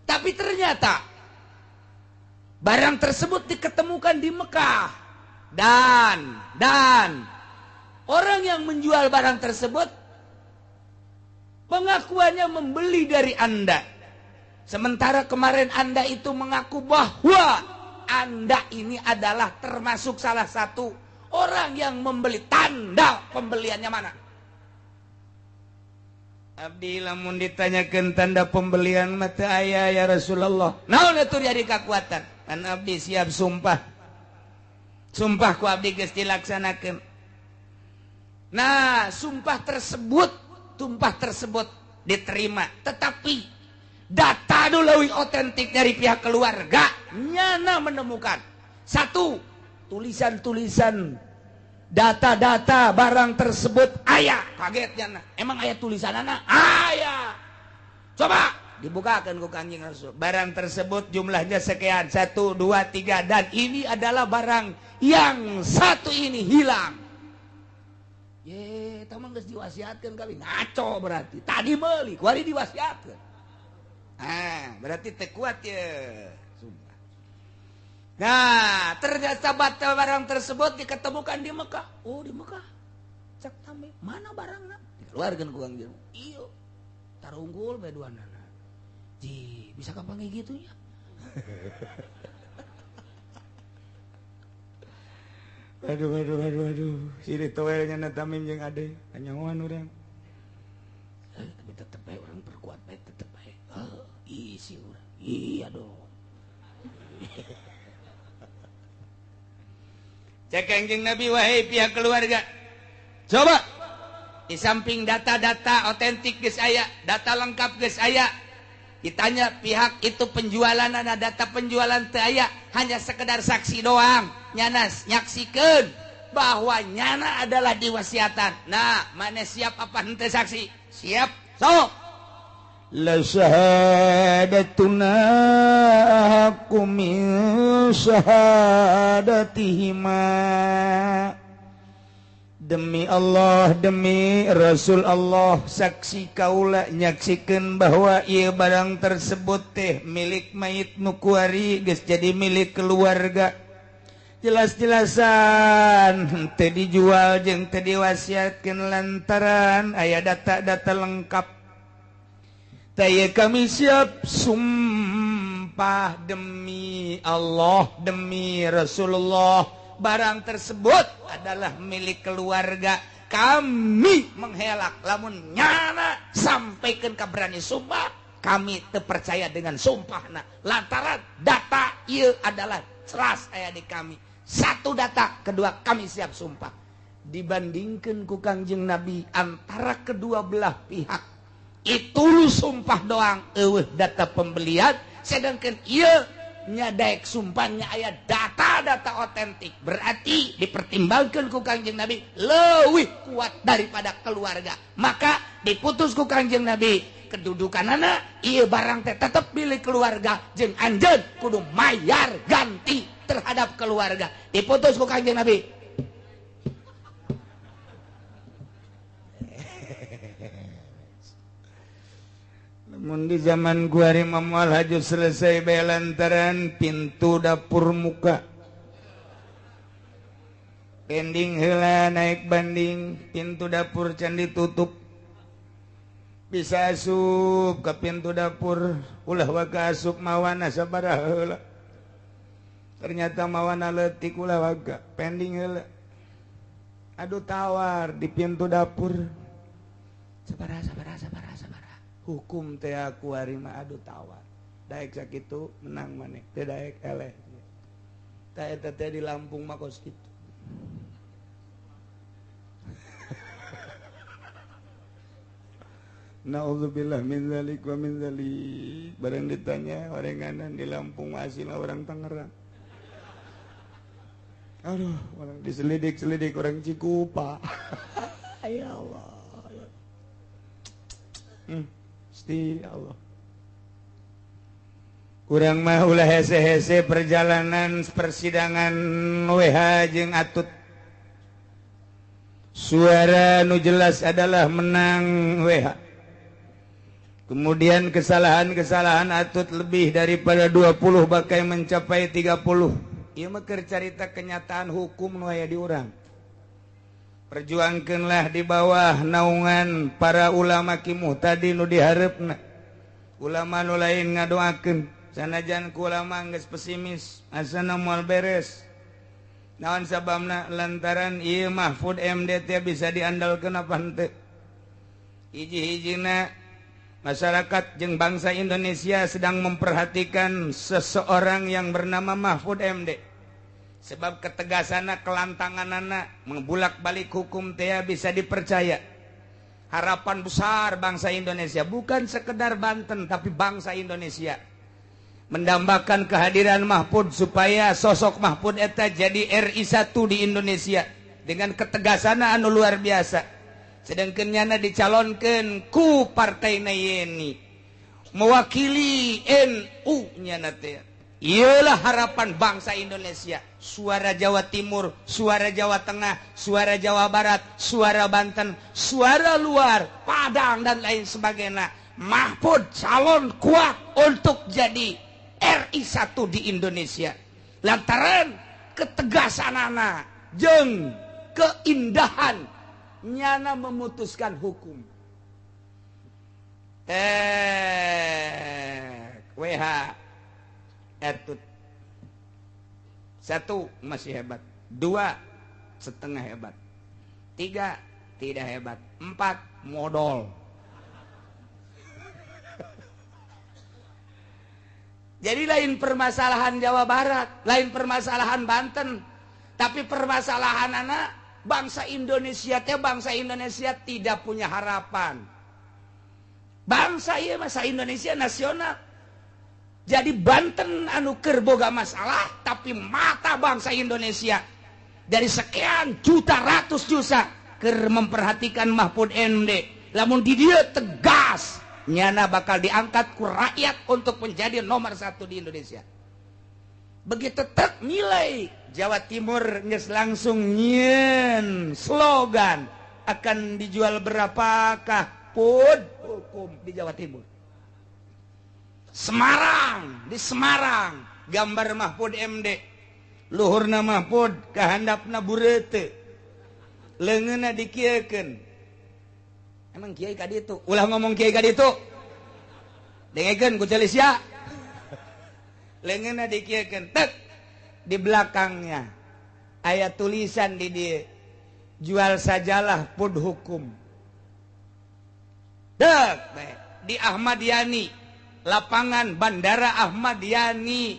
Tapi ternyata barang tersebut diketemukan di Mekah, dan orang yang menjual barang tersebut pengakuannya membeli dari Anda. Sementara kemarin Anda itu mengaku bahwa Anda ini adalah termasuk salah satu orang yang membeli. Tanda pembeliannya mana? Abdi lamun ditanyakan tanda pembelian mata ayah ya Rasulullah. Naon atuh jadi kekuatan? Kan abdi siap sumpah. Sumpah ku abdi geus dilaksanakeun. Nah, sumpah tersebut, tumpah tersebut diterima, tetapi data dulu leuwih otentik dari pihak keluarga nyana menemukan satu tulisan-tulisan data-data barang tersebut aya. Kaget nyana, emang aya tulisanana? Aya. Coba dibukakan ku Kangjeng Rasul, barang tersebut jumlahnya sekian, 1, 2, 3, dan ini adalah barang yang satu ini hilang. Ye, tah mah geus diwasiatkeun kami. Ngaco berarti. Tadi meuli, kuari diwasiatkeun. Ah, berarti teu kuat ya. Sumpah. Nah, ternyata barang tersebut diketemukan di Mekah. Oh, di Mekah. Cak tame, mana barangna? Dikeluarkeun ku Kangjeng. Iyo. Tarunggul bae duanana. Ji, bisa kapanggih gitu ya? Aduh aduh aduh aduh, sini toelnya na Tamim jeung ade, kanyahoan urang. Tapi tetep bae urang perkuat bae tetep bae. Isi urang. Iya dong. Cek Kangjeng Nabi, wahai pihak keluarga. Coba di samping data-data otentik geus aya, data lengkap geus aya. Ditanya pihak itu penjualan, ada data penjualan teu aya, hanya sekedar saksi doang. Nyanas nyaksikeun bahwa nyana adalah diwasiatan. Nah, mana siap apa henteu saksi? Siap. So, la syahadatuna haqqu min syahadatihima. Demi Allah, demi Rasul Allah, saksi kaula nyaksikeun bahwa ieu barang tersebut teh milik mayit nu kuari geus jadi milik keluarga. Jelas-jelasan teu dijual jeung teu diwasiatkeun lantaran aya data-data lengkap. Taya kami siap sumpah demi Allah, demi Rasulullah, barang tersebut adalah milik keluarga. Kami menghelak lamun nyana sampaikan keberani sumpah, kami terpercaya dengan sumpahna lantaran data ieu adalah jelas aya di kami. Satu data, kedua kami siap sumpah. Dibandingkan ku Kangjeng Nabi antara kedua belah pihak itu sumpah doang eueuh data pembelian, sedangkan ieu nyadaek sumpahnya aya data-data otentik, berarti dipertimbangkan ku Kangjeng Nabi leuwih kuat daripada keluarga. Maka diputus ku Kangjeng Nabi kedudukanana ieu barang teh tetep milik keluarga jeung anjeun kudu mayar ganti terhadap keluarga. Diputus ku Kangjeng Nabi. Namun di zaman kuari mamual haju selesai bae lantaran pintu dapur muka. Pending heula naik banding, pintu dapur can ditutup. Bisa asup ke pintu dapur, ulah waga asup mawana sabaraha heula. Ternyata mawana leutik ulah waga, pending heula. Aduh tawar di pintu dapur. Sabaraha sabaraha sabaraha sabaraha. Hukum teh aku hari mah aduh tawar. Daek sakitu menang maneh, teu daek eleh. Tah eta teh di Lampung mah kos kitu. Nauzubillah min zalik wa min zalik. Bareng ditanya orenganan di Lampung asli orang Tangerang. Aduh, orang diselidik-selidik orang Cikupa. Ya Allah. Gusti Allah. Kurang mah ulah hese-hese perjalanan persidangan WH jeung Atut. Suara nu jelas adalah menang WH. Kemudian kesalahan-kesalahan Atut lebih daripada 20 bakai mencapai 30. Ieu mah keur carita kenyataan hukum nu aya di urang. Perjuangkanlah di bawah naungan para ulama kimuh tadi nu diharepna. Ulama nu lain ngadoakeun, sanajan ku ulama geus pesimis, asana moal beres. Naon sababna? Lantaran ieu Mahfud MD teh bisa diandalkeun apa henteu? Hiji-hijina masyarakat jeung bangsa Indonesia sedang memperhatikan seseorang yang bernama Mahfud MD. Sebab ketegasanna, kelantanganana, membulak-balik hukum teh bisa dipercaya. Harapan besar bangsa Indonesia, bukan sekedar Banten tapi bangsa Indonesia, mendambakan kehadiran Mahfud supaya sosok Mahfud eta jadi RI 1 di Indonesia dengan ketegasan anu luar biasa. Sedangkan nyana dicalonkan ku partai Yeni mewakili NU nyana teh. Iyalah harapan bangsa Indonesia, suara Jawa Timur, suara Jawa Tengah, suara Jawa Barat, suara Banten, suara luar, Padang dan lain sebagainya. Mahfud calon kuat untuk jadi RI 1 di Indonesia lantaran ketegasan anak jeng keindahan nyana memutuskan hukum. WH Etut 1 masih hebat, 2,5 hebat, 3 tidak hebat, 4 modal. Jadi lain permasalahan Jawa Barat, lain permasalahan Banten, tapi permasalahan anak bangsa Indonesia teh, bangsa Indonesia tidak punya harapan. Bangsa ieu masa Indonesia nasional. Jadi Banten anu keur boga masalah, tapi mata bangsa Indonesia dari sekian juta ratus juta keur memperhatikan Mahfud MD. Lamun di dieu tegas, nyana bakal diangkat ku rakyat untuk menjadi nomor 1 di Indonesia. Begitu tek nilai Jawa Timur geus langsung nyieun slogan akan dijual berapakah pun hukum di Jawa Timur. Semarang, di Semarang gambar Mahfud MD, luhurna Mahfud kahandapna burete, leungeunna dikieukeun. Emang kiai ka ditu, ulah ngomong kiai ka ditu. Dengekeun ku celis ya. Leungeunna dikieukeun, tek di belakangnya aya tulisan di dieu, jual sajalah pud hukum. Dek di Ahmad Yani, lapangan Bandara Ahmad Yani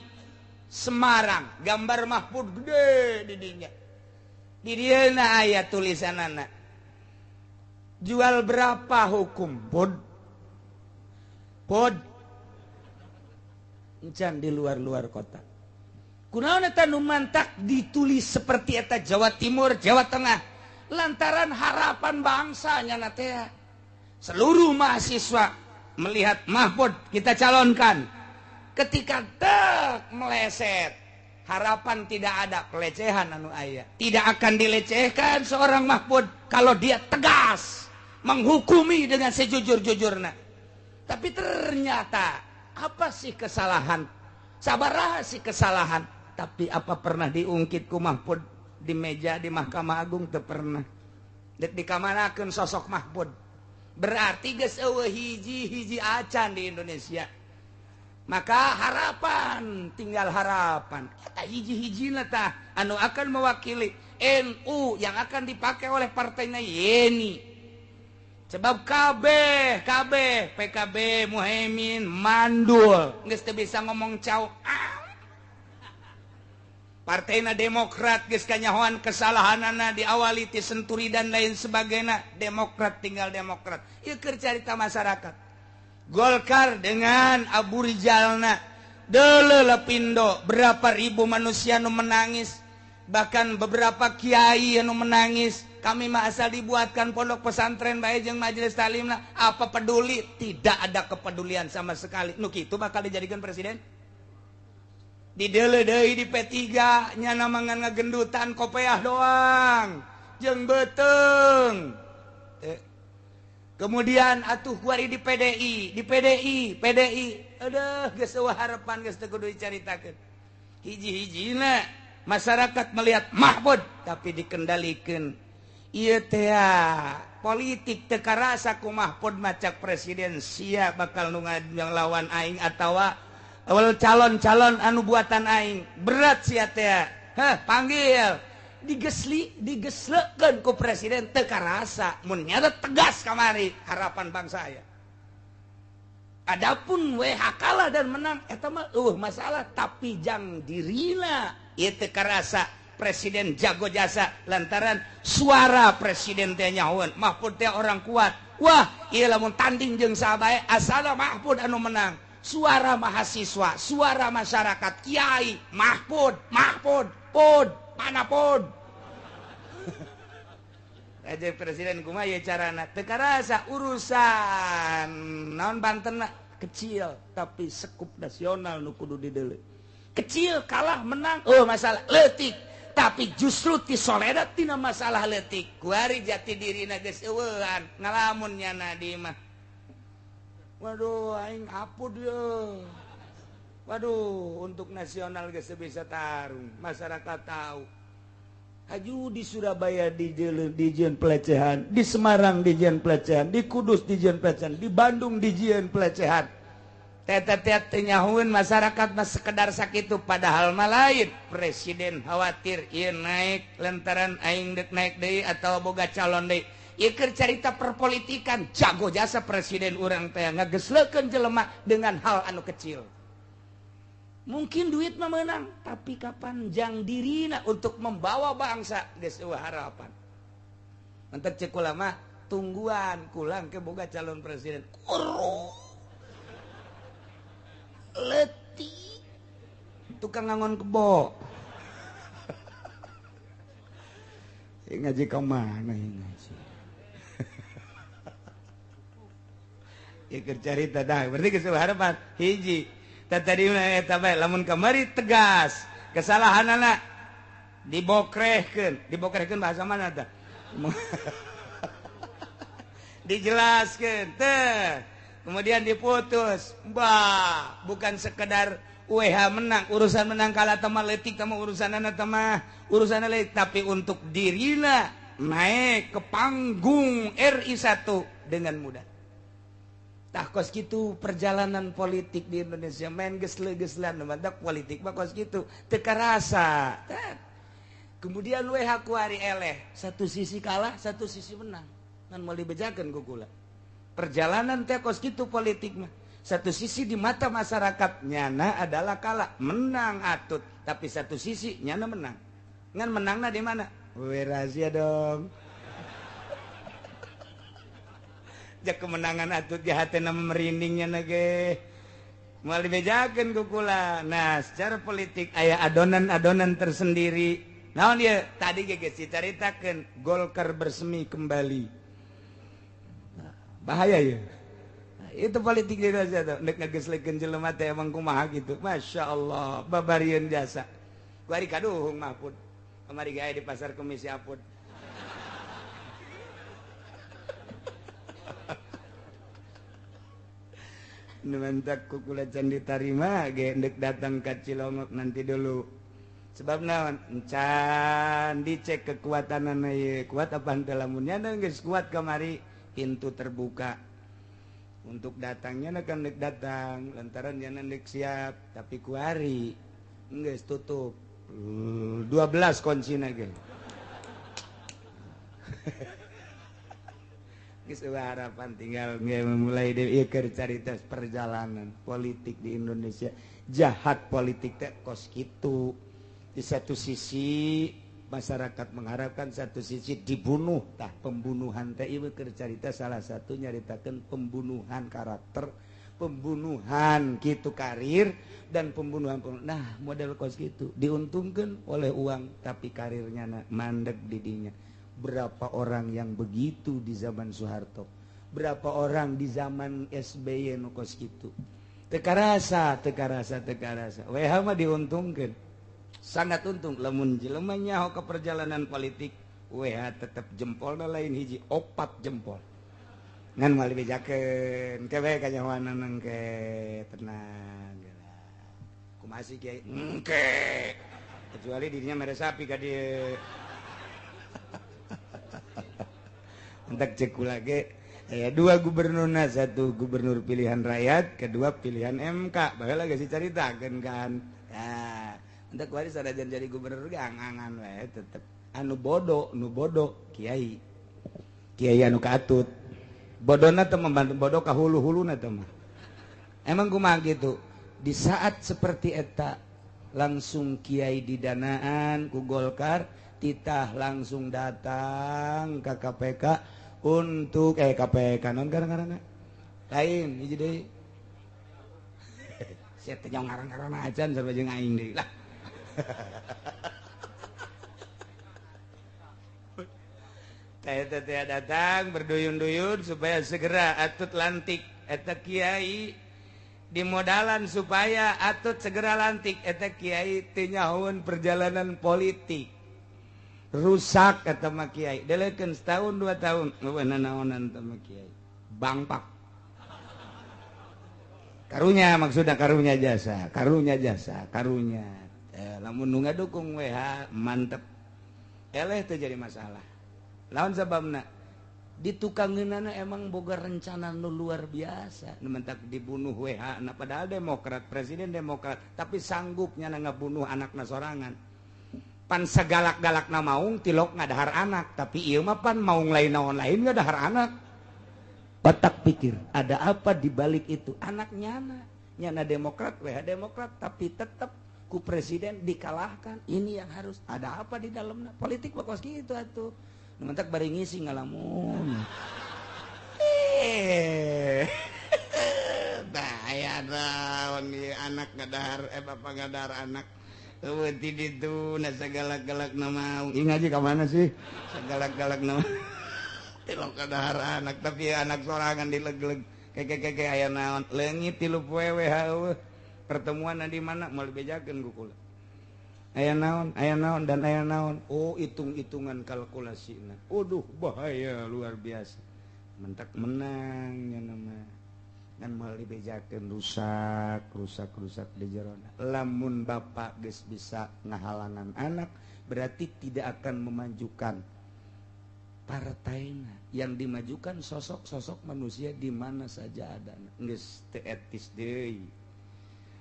Semarang, gambar Mahfud gede di dinya. Di dieu na aya tulisanana, jual berapa hukum pod pod encan di luar-luar kota. Kunaon eta nu mantak ditulis seperti eta Jawa Timur, Jawa Tengah, lantaran harapan bangsa nyana teh. Seluruh mahasiswa melihat Mahfud kita calonkan. Ketika tek meleset, harapan tidak ada, pelecehan anu aya. Tidak akan dilecehkan seorang Mahfud kalau dia tegas menghukumi dengan sejujur-jujurna. Tapi ternyata apa sih kesalahan? Sabaraha sih kesalahan? Tapi apa pernah diungkit ku Mahfud di meja di Mahkamah Agung? Teu pernah. Dek dikamanakeun sosok Mahfud. Berarti geus eueuh hiji-hiji acan di Indonesia. Maka harapan tinggal harapan. Eta hiji-hijina tah anu akan mewakili NU yang akan dipakai oleh partainya Yeni. Sebab KB, KB, PKB, Muhaimin, mandul, geus teu bisa ngomong cau. Partainya Demokrat geus kanyahoan kesalahanana diawali ti Senturi dan lain sebagainya. Demokrat tinggal Demokrat. Ieu keur carita masyarakat. Golkar dengan Abu Rijalna, deuleu Lapindo berapa ribu manusia nu menangis, bahkan beberapa kiai anu menangis. Kami mah asal dibuatkan pondok pesantren bae jeung majelis taklimna, apa peduli? Tidak ada kepedulian sama sekali. Nu kitu bakal dijadikan presiden? Di deuleu deui di P3 nyana mangan ngagendutan kopeah doang jeung beuteung. Kemudian atuh kuari di PDI, di PDI, PDI. Aduh, geus eueuh harapan geus teu kudu dicaritakeun. Hiji-hijina masyarakat melihat Mahfud tapi dikendalikeun. Ieu teh politik teu karasa ku Mahfud macak presiden sia bakal nu ngalawan aing atawa awal calon-calon anu buatan aing. Berat sia teh. Heh, panggil. Digesli, digeslekeun ku presiden teu karasa mun nyata tegas kamari harapan bangsa aya. Adapun WH kalah dan menang eta mah eueuh masalah, tapi jang dirina ieu teu karasa Presiden jago jasa lantaran suara presiden teh nyahoeun Mahfud teh orang kuat. Wah, ieu lamun tanding jeung saha bae asal Mahfud anu menang. Suara mahasiswa, suara masyarakat, kiai, Mahfud, Mahfud, Pud, mana Pud. Aja presiden kumaha ye carana? Teu karasa urusan naon Banten kecil tapi sekup nasional nu kudu dideuleu. Kecil kalah menang, oh masalah leutik. Tapi justru ti soleda tina masalah leutik. Kuari jati dirina geus eueuhan ngalamun nyana di mah. Waduh aing apud ye. Waduh untuk nasional geus bisa tarung, masyarakat tahu. Haju di Surabaya dijieun pelecehan, di Semarang dijieun pelecehan, di Kudus dijieun pelecehan, di Bandung dijieun pelecehan. Nyahuun masyarakat mah sekedar sakitu padahal mah lain. Presiden khawatir ieu naik lantaran aing dek naik deui atau boga calon deui. Ieu keur carita perpolitikan, jago jasa presiden urang teh ngageslekeun jelema dengan hal anu kecil. Mungkin duit mah menang, tapi kapan jang dirina untuk membawa bangsa geus eueuh harapan. Mentek ceuk kula mah tungguan kulang ke boga calon presiden. Kuruh letih tukang ngangon kebo. Ngaji ke mana ngaji? Ya carita dah berarti geus harapan hiji. Tadi eta bae lamun kamari tegas kesalahanana dibokrehkeun, dibokrehkeun bahasa mana tah? Dijelaskeun teh. Kemudian diputus. Bah, bukan sekedar UH menang, urusan menang kalah teh mah leutik teh mah urusanana teh mah urusanna leutik, tapi untuk dirina naik ke panggung RI 1 dengan mudah. Tah kos kitu perjalanan politik di Indonesia main gesle-geslean mantak politik mah kos kitu teu karasa. Kemudian WH kuari eleh, satu sisi kalah, satu sisi menang. Ngan moal dibejakeun ku kula. Perjalanan teh kos kitu politik mah. Satu sisi di mata masyarakat nyana adalah kalah, menang atut, tapi satu sisi nyana menang. Ngan menangna di mana? We rahasia dong. Jak kemenangan atut ge hatena merindingnya nage. Moal dibejakeun ku kula. Nah, secara politik aya adonan-adonan tersendiri. Naon ieu? Tadi ge geus dicaritakeun Golkar bersemi kembali. Nah, bahaya ya. Nah, itu politik di Indonesia tuh. Nek ngageslekeun jelema teh emang kumaha gitu. Masya Allah, babarieun jasa. Kuari kaduhung Mahfud. Kamari ge aya di pasar Kemis Apud. Numantak kukula can ditarima ge endek datang ka Cilongok nanti dulu. Sebab naon? Encan dicek kekuatanana ieu. Kuat apa henteu lamun nya geus kuat kamari pintu terbuka. Untuk datangnya na kan dek datang lantaran nya dek siap, tapi kuari geus tutup. 12 kuncina ge. Geus harapan tinggal mulai dari ieu keur carita perjalanan politik di Indonesia. Jahat politik teh kos kitu. Di satu sisi masyarakat mengharapkan, satu sisi dibunuh. Tah pembunuhan teh ieu keur carita salah satu nyaritakeun pembunuhan karakter, pembunuhan kitu karir, dan pembunuhan. Nah, model kos kitu diuntungkeun oleh uang tapi karirnya mandek didinya. Berapa orang yang begitu di zaman Soeharto, berapa orang di zaman SBY nu kos kitu. Teu karasa, teu karasa, teu karasa. WH mah diuntungkeun. Sangat untung lamun jelema nyaho ke perjalanan politik, WH tetep jempolna lain hiji, opat jempol. Ngan moal dibejakeun, ke we kanyahoanana engke tenang geura. Kumaha sih kiai? Engke. Kecuali dirinya mere sapi ka dieu. Entak cek kula ge aya dua gubernurna, satu gubernur pilihan rakyat, kedua pilihan MK. Baheula geus dicaritakeun kan. Nah, entak kuari sanajan jadi gubernur ge angangan we tetep anu bodoh, nu bodoh kiai. Kiai anu kaatut. Bodona teh membantu bodoh ka hulu-huluna teh mah. Emang kumaha gitu? Di saat seperti eta Langsung kiai didanaan ku Golkar titah langsung datang ke KPK untuk KPK non karena lain hiji deui. Sia teh ngarang-ngarang acan sarua jeung aing deui lah. Eta teh datang berduyun-duyun supaya segera Atut lantik eta kiai dimodalan supaya Atut segera lantik eta kiai teu nyahoeun perjalanan politik rusak eta mah kiai delekeun setahun 2 tahun eueuh nanaonan teh mah kiai bangpak karunya maksudna karunya jasa karunya lamun nu ngadukung WH mantep eleh teu jadi masalah. Lawan sababna di tukangeunana emang boga rencana nu luar biasa nu mentak dibunuh WH na padahal Demokrat presiden Demokrat tapi sanggupnya ngabunuh anakna sorangan pan sagalak-galakna maung tilok ngadahar anak tapi ieu mah pan maung lain naon lain ngadahar anak. Otak pikir ada apa di balik itu anak nyana nyana Demokrat WH Demokrat tapi tetap ku presiden dikalahkan. Ini yang harus ada apa di dalamnya politik bakos kitu atuh. Mentak bari ngisi ngalamun. Bahaya naon ieu anak ngadahar bapak ngadahar anak. Eueuh ti ditu na sagalak-galak na mau. Ih ngaji ka mana sih? Sagalak-galak na. Tilok ngadahar anak tapi anak sorangan dileg-leg. Keke-keke aya naon. Leungit 3 poe we heueuh. Pertemuan di mana moal dibejakeun ku kula. Aya naon dan aya naon. Oh hitung-hitungan kalkulasina. Waduh bahaya luar biasa. Mentak menang nya nama. Ngan moal dibejakeun rusak di jerona. Lamun bapak geus bisa ngahalangan anak berarti tidak akan memajukan partaina. Yang dimajukan sosok-sosok manusia di mana saja ada. Geus teu etis deui.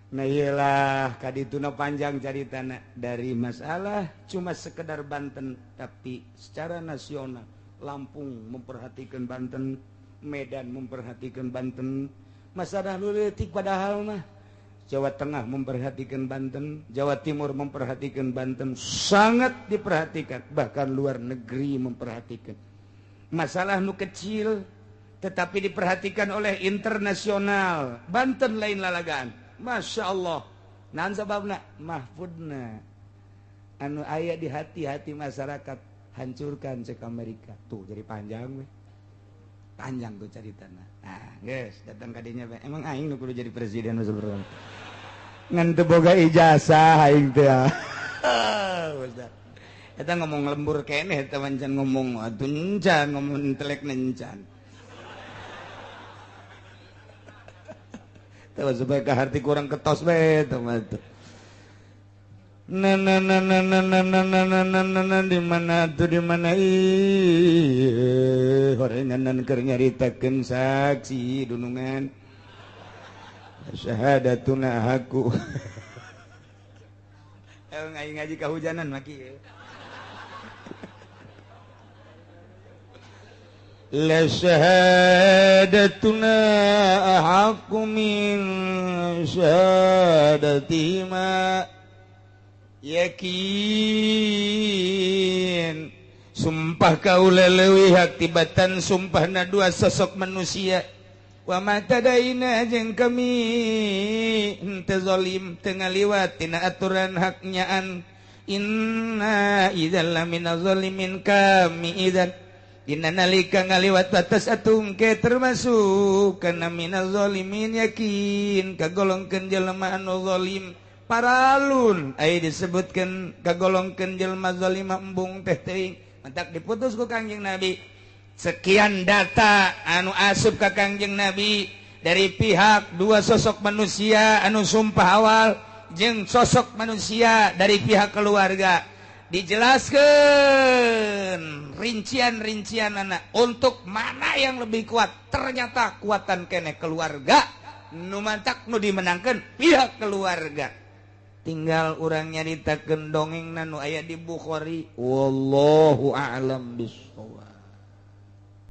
Nah iyalah kadituna panjang caritana dari masalah cuma sekedar Banten tapi secara nasional Lampung memperhatikan Banten, Medan memperhatikan Banten, masalah leutik padahal mah Jawa Tengah memperhatikan Banten, Jawa Timur memperhatikan Banten, sangat diperhatikan, bahkan luar negeri memperhatikan. Masalah nu kecil tetapi diperhatikan oleh internasional. Banten lain lalagaan. Masya Allah. Naon sababna? Mahfudna anu aya di hati-hati masyarakat hancurkan cek Amerika. Tuh jadi panjang we. Panjang tuh caritana. Nah, guys, datang ka dinya emang aing nu kudu jadi presiden sebenarnya. Ngan teu boga ijazah aing teh. Ustaz. Eta ngomong lembur keneh eta wancan ngomong atuh encan ngomong intelek encan. Supaya ke hati kurang ketos be teman tuh. Na na na na na na na na na na na di mana tuh di mana ih horenganan keur nyaritakeun saksi dunungan syahadatuna haku. Ngaji ngaji kahujanan maki. La syahadatuna ahaqqu min syahadatima yakin. Sumpah kaula leuwih hak tibatan sumpahna dua sosok manusia. Wa ma tadaina jeung kami henteu zalim teu ngaliwat tina aturan hak nyaan. Inna idzal lamina zalimin kami idzan dina nalika ngaliwat batas atung ke termasuk kana minaz zalimin yakin kagolongkeun jelema anu zalim paralun aya disebutkeun kagolongkeun jelema zalima embung teh teuing mentak diputus ku Kangjeng Nabi. Sekian data anu asup ka Kangjeng Nabi dari pihak dua sosok manusia anu sumpah awal jeung sosok manusia dari pihak keluarga. Dijelaskan rincian-rincian anak untuk mana yang lebih kuat. Ternyata kuatan kene keluarga nu mantak nu dimenangkan pihak keluarga. Tinggal urang nyaritakeun dongengna nu aya di Bukhari. Wallahu a'lam bissawab.